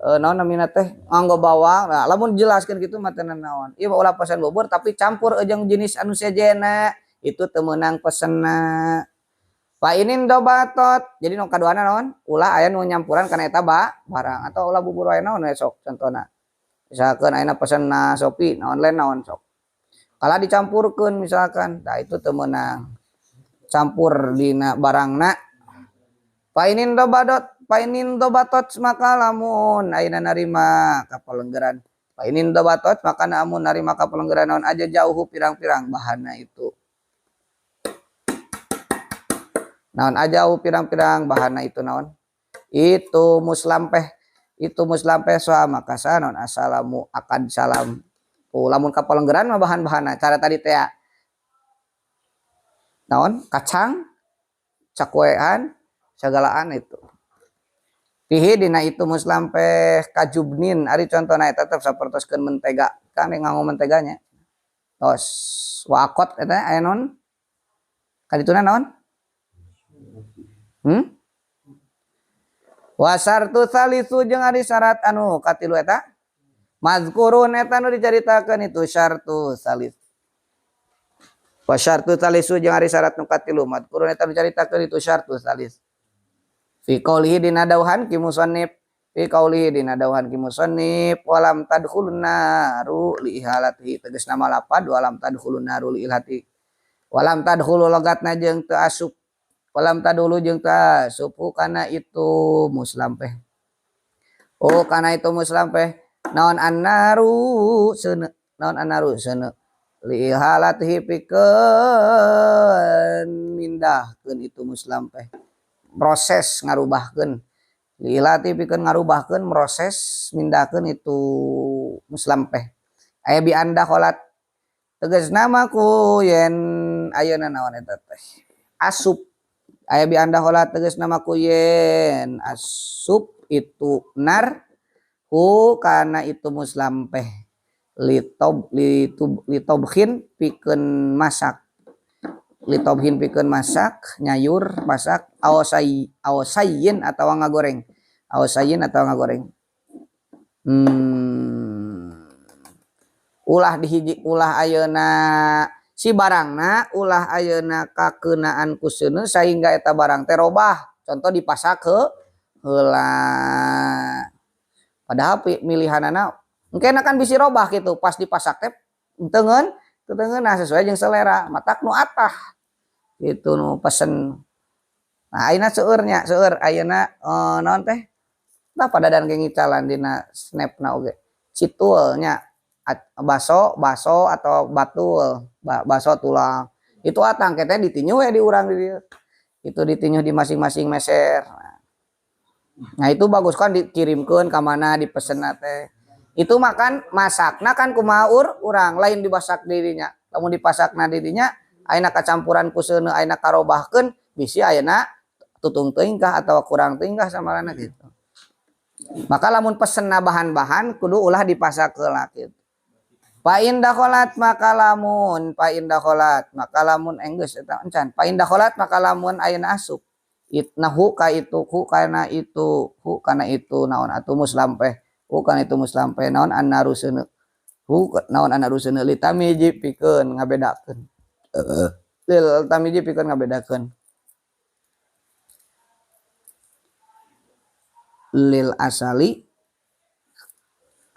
naon namina teh nganggo bawang. Nah, lamun dijelaskeun kitu mah teu naon. Ieu mah ulah pesan bubur tapi campur jeung jenis anu sejenna. Itu teu meunang pesenna. Fa inin dobatot. Jadi nu kaduana naon? Ulah aya nu nyampuran kana eta barang atau ulah bubur wae naon we sok contona. Misalkan ayeuna pesenna Shopee, online naon sok. Kalau dicampurkeun misalkan, nah itu teu meunang. Campur dina barangna. Fa inin dobadot, fa inin dobatot maka lamun ayeuna narima kapalenggeran. Fa inin dobatot maka lamun narima kapalenggeran naon aja jauh pirang-pirang bahanna itu. Naon aja jauh pirang-pirang bahanna itu naon? Itu muslampeh, itu muslampeh soa maka naon assalamu akad salam. Oh, lamun kapalenggeran mah bahan-bahanna cara tadi teh naon? Kacang, cakwean, sagalaan itu. Pihi dina itu muslampeh kajubnin ari contona eta tetep sapertoskeun mentega kan nganggo menteganya. Tos wakot eta aya naon? Kadituna naon? Wasartu salisu jeung ari syarat anu katilu eta mazkurun eta nu dicaritakeun itu syartu salis. Wasyartu salisu jeung ari syarat nu katilu mazkurun eta nu dicaritakeun itu syartu salis. Fi qaulihi dina dauhan ki musannif, fi qaulihi dina dauhan ki musannif walam tadkhulun naru li ihalatihi tegasna lapad walam tadkhulun naru li ilhati. Walam tadkhulu logatna jeung teu asup. Walam tadulu jeung teu asup kana itu muslampeh. Oh kana itu muslampeh naon annaru seuneu, naon annaru seuneu li ihalatihi pikeun mindahkeun itu muslampeh. Proses ngarubahkeun lilati pikeun ngarubahkeun proses mindahkeun itu muslampeh aya bi anda kholat tegasna mah ku yen ayeuna naon eta teh asup aya bi anda kholat tegasna mah ku yen asup itu nar ku kana itu muslampeh litob litub litobkhin pikeun masak litobhin pikeun masak nyayur masak awasai awasayin atawa ngagoreng awasayin atawa ngagoreng. Ulah dihiji ulah ayeuna si barangna ulah ayeuna kakeunaan ku seuneu sehingga eta barang teh robah contoh dipasak heula padahal milihanana engkena kan bisi robah gitu pas dipasak teh tengeun teungeun sesuai jeung selera matak nu atah itu nu pesen. Nah ayeuna seueurnya seueur ayeuna naon teh tah padadan ge ngicalan dina snapna oge citul nya baso baso atau batul baso tulang itu atang teh ditinju we di urang di dieu itu ditinju di masing-masing meser. Nah itu bagus kan dikirimkeun ka mana dipesenna teh itu makan masakna kan kumaha urang lain dimasak dirinya lamun dipasakna dirinya ayeuna kacampuran ku seuneu ayeuna karobahkeun bisi ayeuna tutung teuing kah atawa kurang teuing kah samarana gitu. Maka lamun pesenna bahan-bahan kudu ulah dipasak heula kitu. Fa in dakhalat maka lamun fa in dakhalat maka lamun enggeus eta encan fa in dakhalat maka lamun ayeuna asup itnahu ka itu hu kana itu hu kana itu naon atuh muslampeh hu kana itu muslampeh naon annaru seuneu hu naon annaru seuneu litamiji pikeun ngabedakeun lil tamiji pikeun ngabedakeun lil asali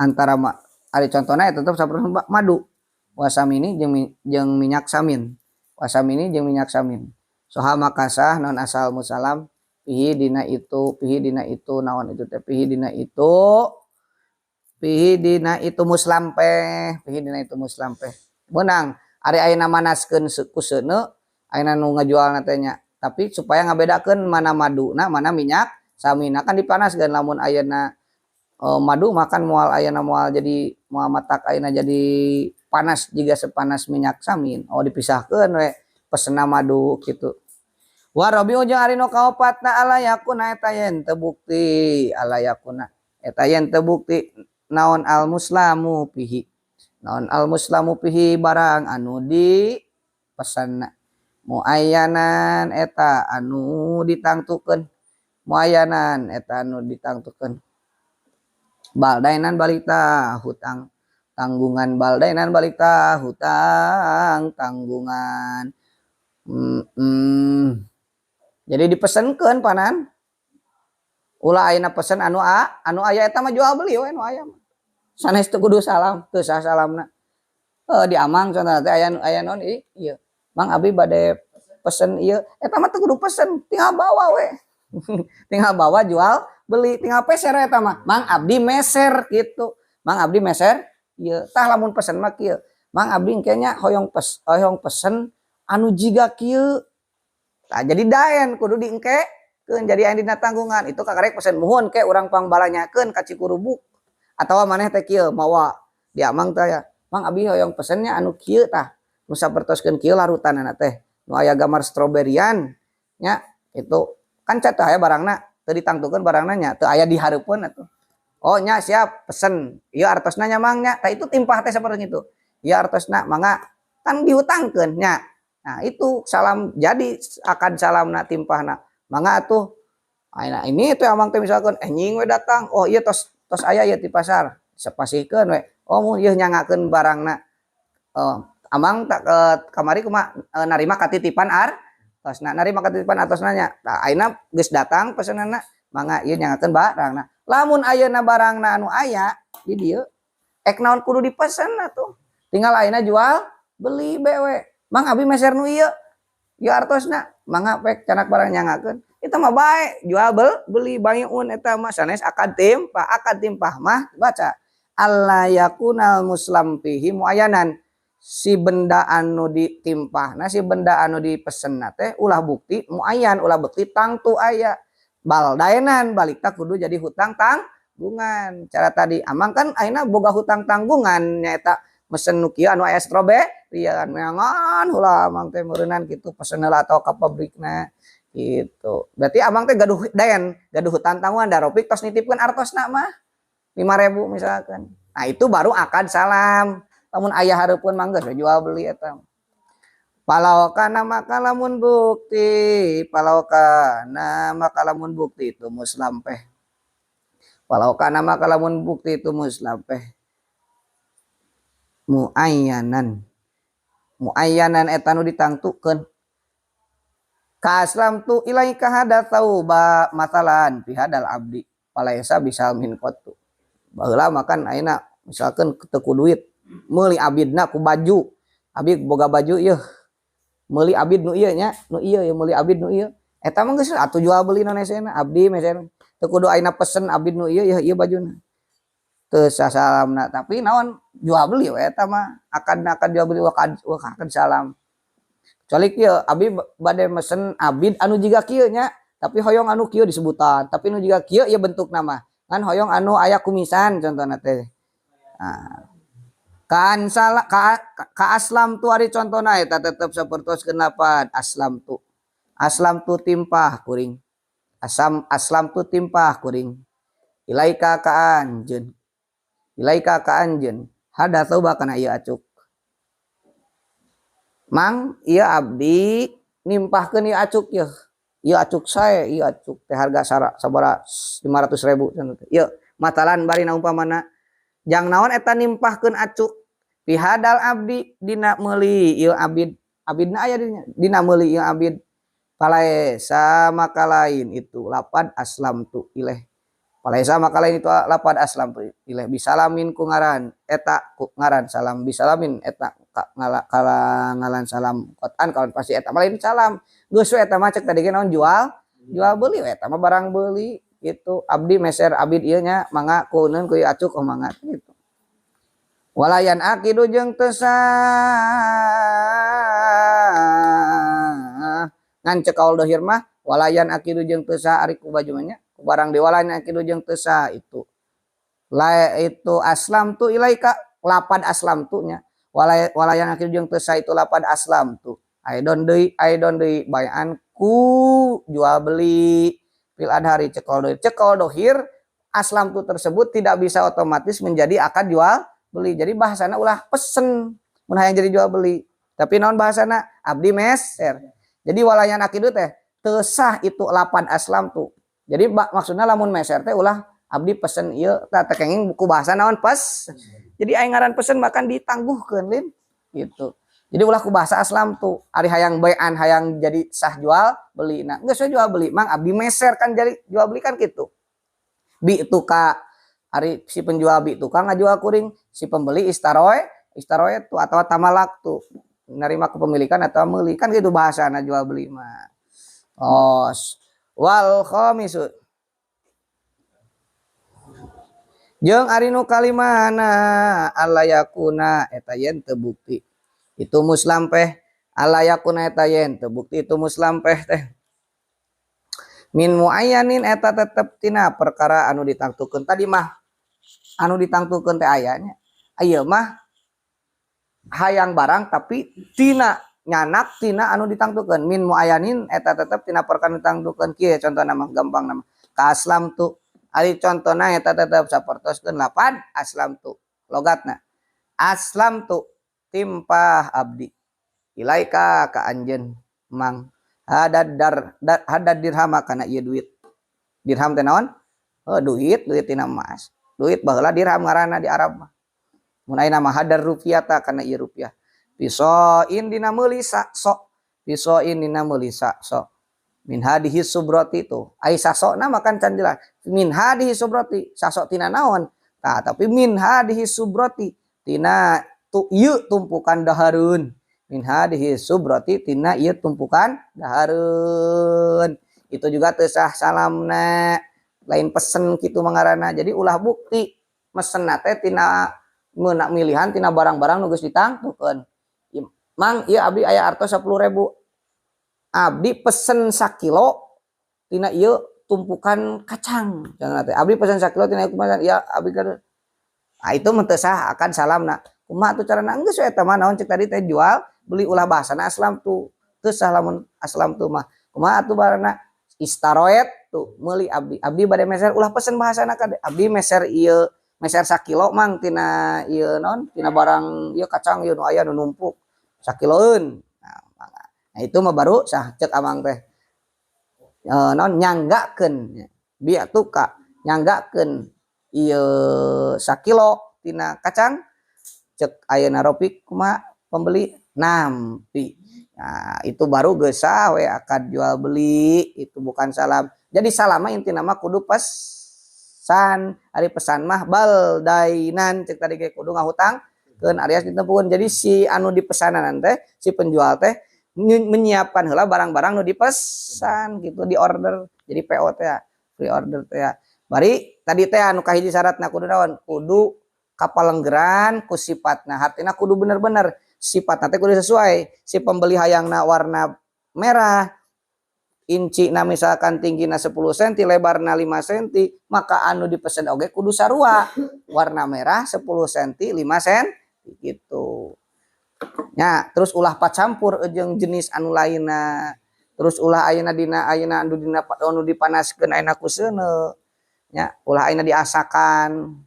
antara ari contona ya tetep sapertos madu wasamini jeung minyak samin wasamini jeung minyak samin soha makasah naon asal musalam pihi dina itu naon itu teh pihi dina itu muslampeh pihi dina itu muslampeh meunang ari ayeuna manaskeun ku seuneu ayeuna nu ngajualna teh nya tapi supaya ngabedakeun mana maduna mana minyak samina kan dipanaskeun lamun ayeuna madu makan moal ayeuna moal jadi moal matak ayeuna jadi panas jiga sepanas minyak samin oh dipisahkeun we pesenna madu kitu warabi jeung ari nu kaopatna ala yakuna eta yen teu bukti ala yakuna eta yen teu bukti naon al muslamu pihi naon al muslamu pihi barang anu di pesenna muayyanan eta anu ditangtukeun muayyanan eta anu ditangtukeun baldainan balita hutang tanggungan baldainan balita hutang tanggungan Jadi dipesenkeun panan. Ulah ayeuna pesen anu a, anu aya eta mah jual beli we nu aya mah. Sanes teu kudu salam, teu sah salamna. Di amang contohna teh aya aya naon ieu. Mang, abi bade pesen ieu, eta mah teu kudu pesen, tinggal bawa we. Tinggal bawa jual beli, tinggal peser eta mah. Mang, abdi meser gitu. Mang, abdi meser ieu. Tah, lamun pesen mah kieu. Mang, abdi engke nya hoyong pesen anu jiga kieu. Tah, jadi daen kudu diengkekeun, jadi aya dina tanggungan. Itu kakarek pesen muhun ke urang pangbalanyakeun ka Cikurubuk. Atawa maneh teh kieu mawa di amang teh ya. Mang, abdi hoyong pesennya anu kieu tah. Nu sapertoskeun kieu larutanana teh. Nu aya gambar stroberian nya itu kan cat aya barangna teu ditangtukeun barangna nya teu aya di hareupeun atuh. Oh nya, siap pesen. Ieu artosna nya, Mang, nya. Tah, itu timpah teh sapertos itu. Ieu artosna, mangga, kan dihutangkeun nya. Nah, itu salam, jadi akad salamna timpahna. Mangga atuh. Nah, ini teh amang teh misalkan enjing we datang. Oh iya, tos tos aya ieu di pasar. Sapasihkeun we. Oh mun ieu nyangakeun barangna. Oh, amang tak kamari kumaha narima katitipan artosna, narima katitipan artosna nya. Tah, ayeuna geus datang pesenanna, mangga ieu nyangakeun barangna. Lamun ayeuna barangna anu aya di dieu, ek naon kudu dipesen atuh. Tinggal ayeuna jual beli be we. Mang, abi meser nu ieu. Ieu artosna, mangga pek canak barang nyangakeun. Eta mah bae jual beli baiun eta mah sanes akad timpah. Akad timpah mah baca alla yakunal muslam fihi muayyanan, si benda anu ditimpah, nah, si benda anu dipesen teh ulah bukti muayyan, ulah bukti tangtu aya, bal daenan balikta kudu jadi hutang tanggungan. Cara tadi amang kan ayeuna boga hutang tanggungan nyaeta mesen nu kieu anu aya stroberian, neangan heula amang teh meureunan kitu, pesen heula atau ka pabrikna gitu. Berarti amang teh gaduh daen, gaduh hutang tanggungan da Ropik tos nitipkeun artosna mah 5000 misalkan. Nah, itu baru akad salam. Lamun aya hareupeun mah geus jual beli eta. Falau kana maka lamun bukti, falau kana maka lamun bukti itu muslampeh. Falau kana maka lamun bukti itu muslampeh. Muayyanan. Muayyanan eta nu ditangtukeun. Ka aslamtu ilaika hada tauba masalan fi hadal abdi. Falaisa bisalamin qattu. Baheula makan ayeuna misalkan teu ku duit, meuli abidna ku baju. Abid boga baju ieu. Meuli abid nu ieu nya, nu ieu ya, meuli abid nu ieu. Eta mah geus atuh jual beli naon abdi meser. Teu kudu ayeuna pesen abid nu ieu ya, ieu bajuna. Teu sasalamna, tapi naon jual beli we eta mah, akad akad jual beli akad akad salam. Kecuali kieu, abi bade mesen abid anu jiga kieu nya, tapi hoyong anu kieu disebutan, tapi nu jiga kieu ieu bentukna mah. Kan hoyong anu aya kumisan contohna teh. Nah, kan salah ka aslam tu ari contona eta tetep sapertos kenapa aslam tu. Aslam tu timpah kuring. Aslam tu timpah kuring. Ilaika ka anjeun. Ilaika ka anjeun. Hada tauba kana ieu acuk. Mang, ieu abdi nimpahkeun ieu acuk yeuh. Ieu acuk sae, ieu acuk teh harga sabaraha 500.000. Ieu matalan barina umpamana jang naon eta nimpahkeun acuk pihadal abdi dina meuli ieu abid, abidna aya dina meuli ieu abid, falaisa maka lain itu lapad aslam tu ileh, falaisa maka lain itu lapad aslam tu ileh bisalamin ku ngaran eta, ku ngaran salam, bisalamin eta kala ngalan salam qotan kawan pasti. Eta mah lain salam, geus we eta mah. Cek tadi ge naon, jual jual beli we eta mah, barang beli gitu. Abdi meser abid ieu nya, mangga kuneun ku ieu acuk, oh mangga gitu. Wala yan'aqidu jeung teu sah ngan cek kaul dohir mah, wala yan'aqidu jeung teu sah ari ku baju nya ku barang di, wala yan'aqidu jeung teu sah itu la itu aslam tu ilaika lapad aslam tu nya, wala wala yan'aqidu jeung teu sah itu lapad aslam tu aidon deui, aidon deui bayan ku jual beli fil adhari cek kaul dohir. Cek kaul dohir aslam tu tersebut tidak bisa otomatis menjadi akad jual beli. Jadi bahasana ulah pesen mun hayang jadi jual beli, tapi naon bahasana abdi meser. Jadi wala yan'aqidu teh teu sah itu lapan aslam tu. Jadi maksudna lamun meser teh ulah abdi pesen ieu tah, teh kenging buku bahasa naon pes. Jadi aing ngaran pesen bahkan ditangguhkeun lin gitu. Jadi ulah ku bahasa aslam tu ari hayang bayan hayang jadi sah jual beli. Nah geus we jual beli mang abdi meser kan jadi jual beli kan kitu. Bi tuka ari si penjual bi tuka ngajual kuring, si pembeli istaroe istaroe tu atau tamalak tu nerima kepemilikan atau meuli kan gitu bahasana jual beli mah. Os wal khamisu jeung ari nu kalimana alla yakuna eta yen teu bukti itu muslampeh alla yakuna eta yen teu bukti itu muslampeh teh min muayyanin eta tetep tina perkara anu ditangtukeun. Tadi mah anu ditangtukeun teh aya nya, ieu mah hayang barang tapi tina nyanak tina anu ditangtukeun. Min muayyanin eta tetep tina perkara anu ditangtukeun. Kieu contohna mah gampang nama ka aslam tu ari contona eta tetep sapertoskeun lapad aslam tu logatna aslam tu timpah abdi ilaika ka anjeun mang hadad dar hadad dirham kana ieu duit. Dirham teh naon? Oh, duit duit tina emas. Duit baheula dirham ngaranna di Arab mah. Mun ayeuna mah hadar rupiah ta kana ieu rupiah. Pisoin dina meuli sok, pisoin dina meuli sok. Min hadihi subroti tu. Ai sasokna mah kan can jelas. Min hadihi subroti, sasok tina naon? Tah, tapi min hadihi subroti tina tu ieu tumpukan dahareun. Min hadihi subroti tina ieu tumpukan dahareun. Itu juga teu sah salamna. Lain pesen kitu mangaranna. Jadi ulah bukti mesenna teh tina meuna milihan tina barang-barang nu geus ditangtukeun. Mang ieu abdi aya artos 10.000. Abdi pesen sakilo tina ieu tumpukan kacang. Jangan teh abdi pesen sakilo tina ieu kumaha ya abdi kan. Nah, itu mah teu sah akan salamna. Kumaha tuh carana geus we eta mah naon cek tadi teh jual beli ulah bahasana aslam tu. Teu sah lamun aslam tu mah. Kumaha atuh barana istaroet tuh meuli abdi. Abdi bade meser ulah pesen bahasana kade. Abdi meser ieu meser sakilo mang tina ieu naon tina barang ieu kacang ieu nu aya nu numpuk sakiloeun. Nah, nah itu mah baru sah cek amang teh. Naon nyanggakeun biak tuka nyanggakeun ieu sakilo tina kacang cek ayeuna Ropik kumaha pembeli nampi. Nah, itu baru geus sah we akad jual beli, itu bukan salam. Jadi salam mah intina mah kudu pesan. Ari pesan mah baldainan cek tadi ge kudu ngahutangkeun alias ditempukeun. Jadi si anu dipesanan teh si penjual teh menyiapkan heula barang-barang nu dipesan gitu di order. Jadi PO teh pre-order teh. Bari tadi teh anu kahiji syaratna kudu naon? Kudu kapalenggeran ku sifatna. Hartina kudu bener-bener sifatna teh kudu sesuai. Si pembeli hayangna warna merah, incina misalkan tinggina 10 cm, lebarna 5 cm, maka anu dipesan oge kudu sarua. Warna merah 10 cm, 5 cm gitu. Ya, terus ulah pacampur jeung jenis anu lainna. Terus ulah ayeuna dina ayeuna anu dina anu dipanaskeun ayeuna ku seuneu. Ya, ulah ayeuna diasakan.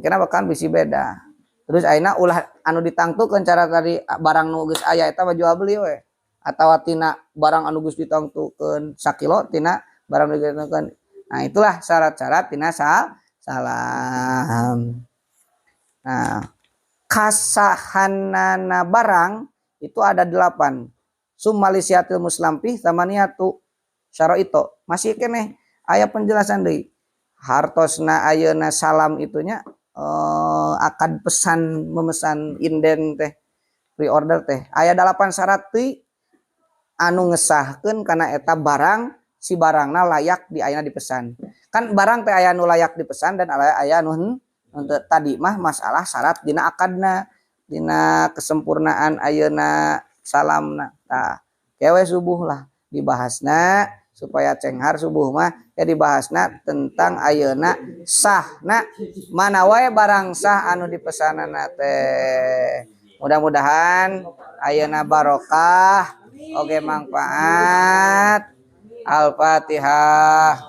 Kenapa kan bisi beda. Terus ayeuna ulah anu ditangtukeun cara tadi barang nu geus aya eta mah jual beli we. Atawa tina barang anu geus ditangtukeun sakilo tina barang nu ditangtukeun. Nah, itulah syarat-syarat tina salam. Nah, kasahanana barang itu ada 8. Summalisiatil muslampih tamaniyatu syaraito. Masih keneh aya penjelasan deui. Hartosna ayeuna salam itunya akad pesan memesan inden teh pre-order teh aya 8 syarat teh anu ngesahkeun kana eta barang si barangna layak di ayeuna dipesan. Kan barang teh aya nu layak dipesan dan aya anu untuk tadi mah masalah syarat dina akadna dina kesempurnaan ayeuna salamna. Tah kewe subuh lah dibahasna supaya cenghar subuh mah ya dibahasna tentang ayeuna sahna mana wae barang sah anu dipesanana teh. Mudah-mudahan ayeuna barokah oge manfaat. Al-Fatihah.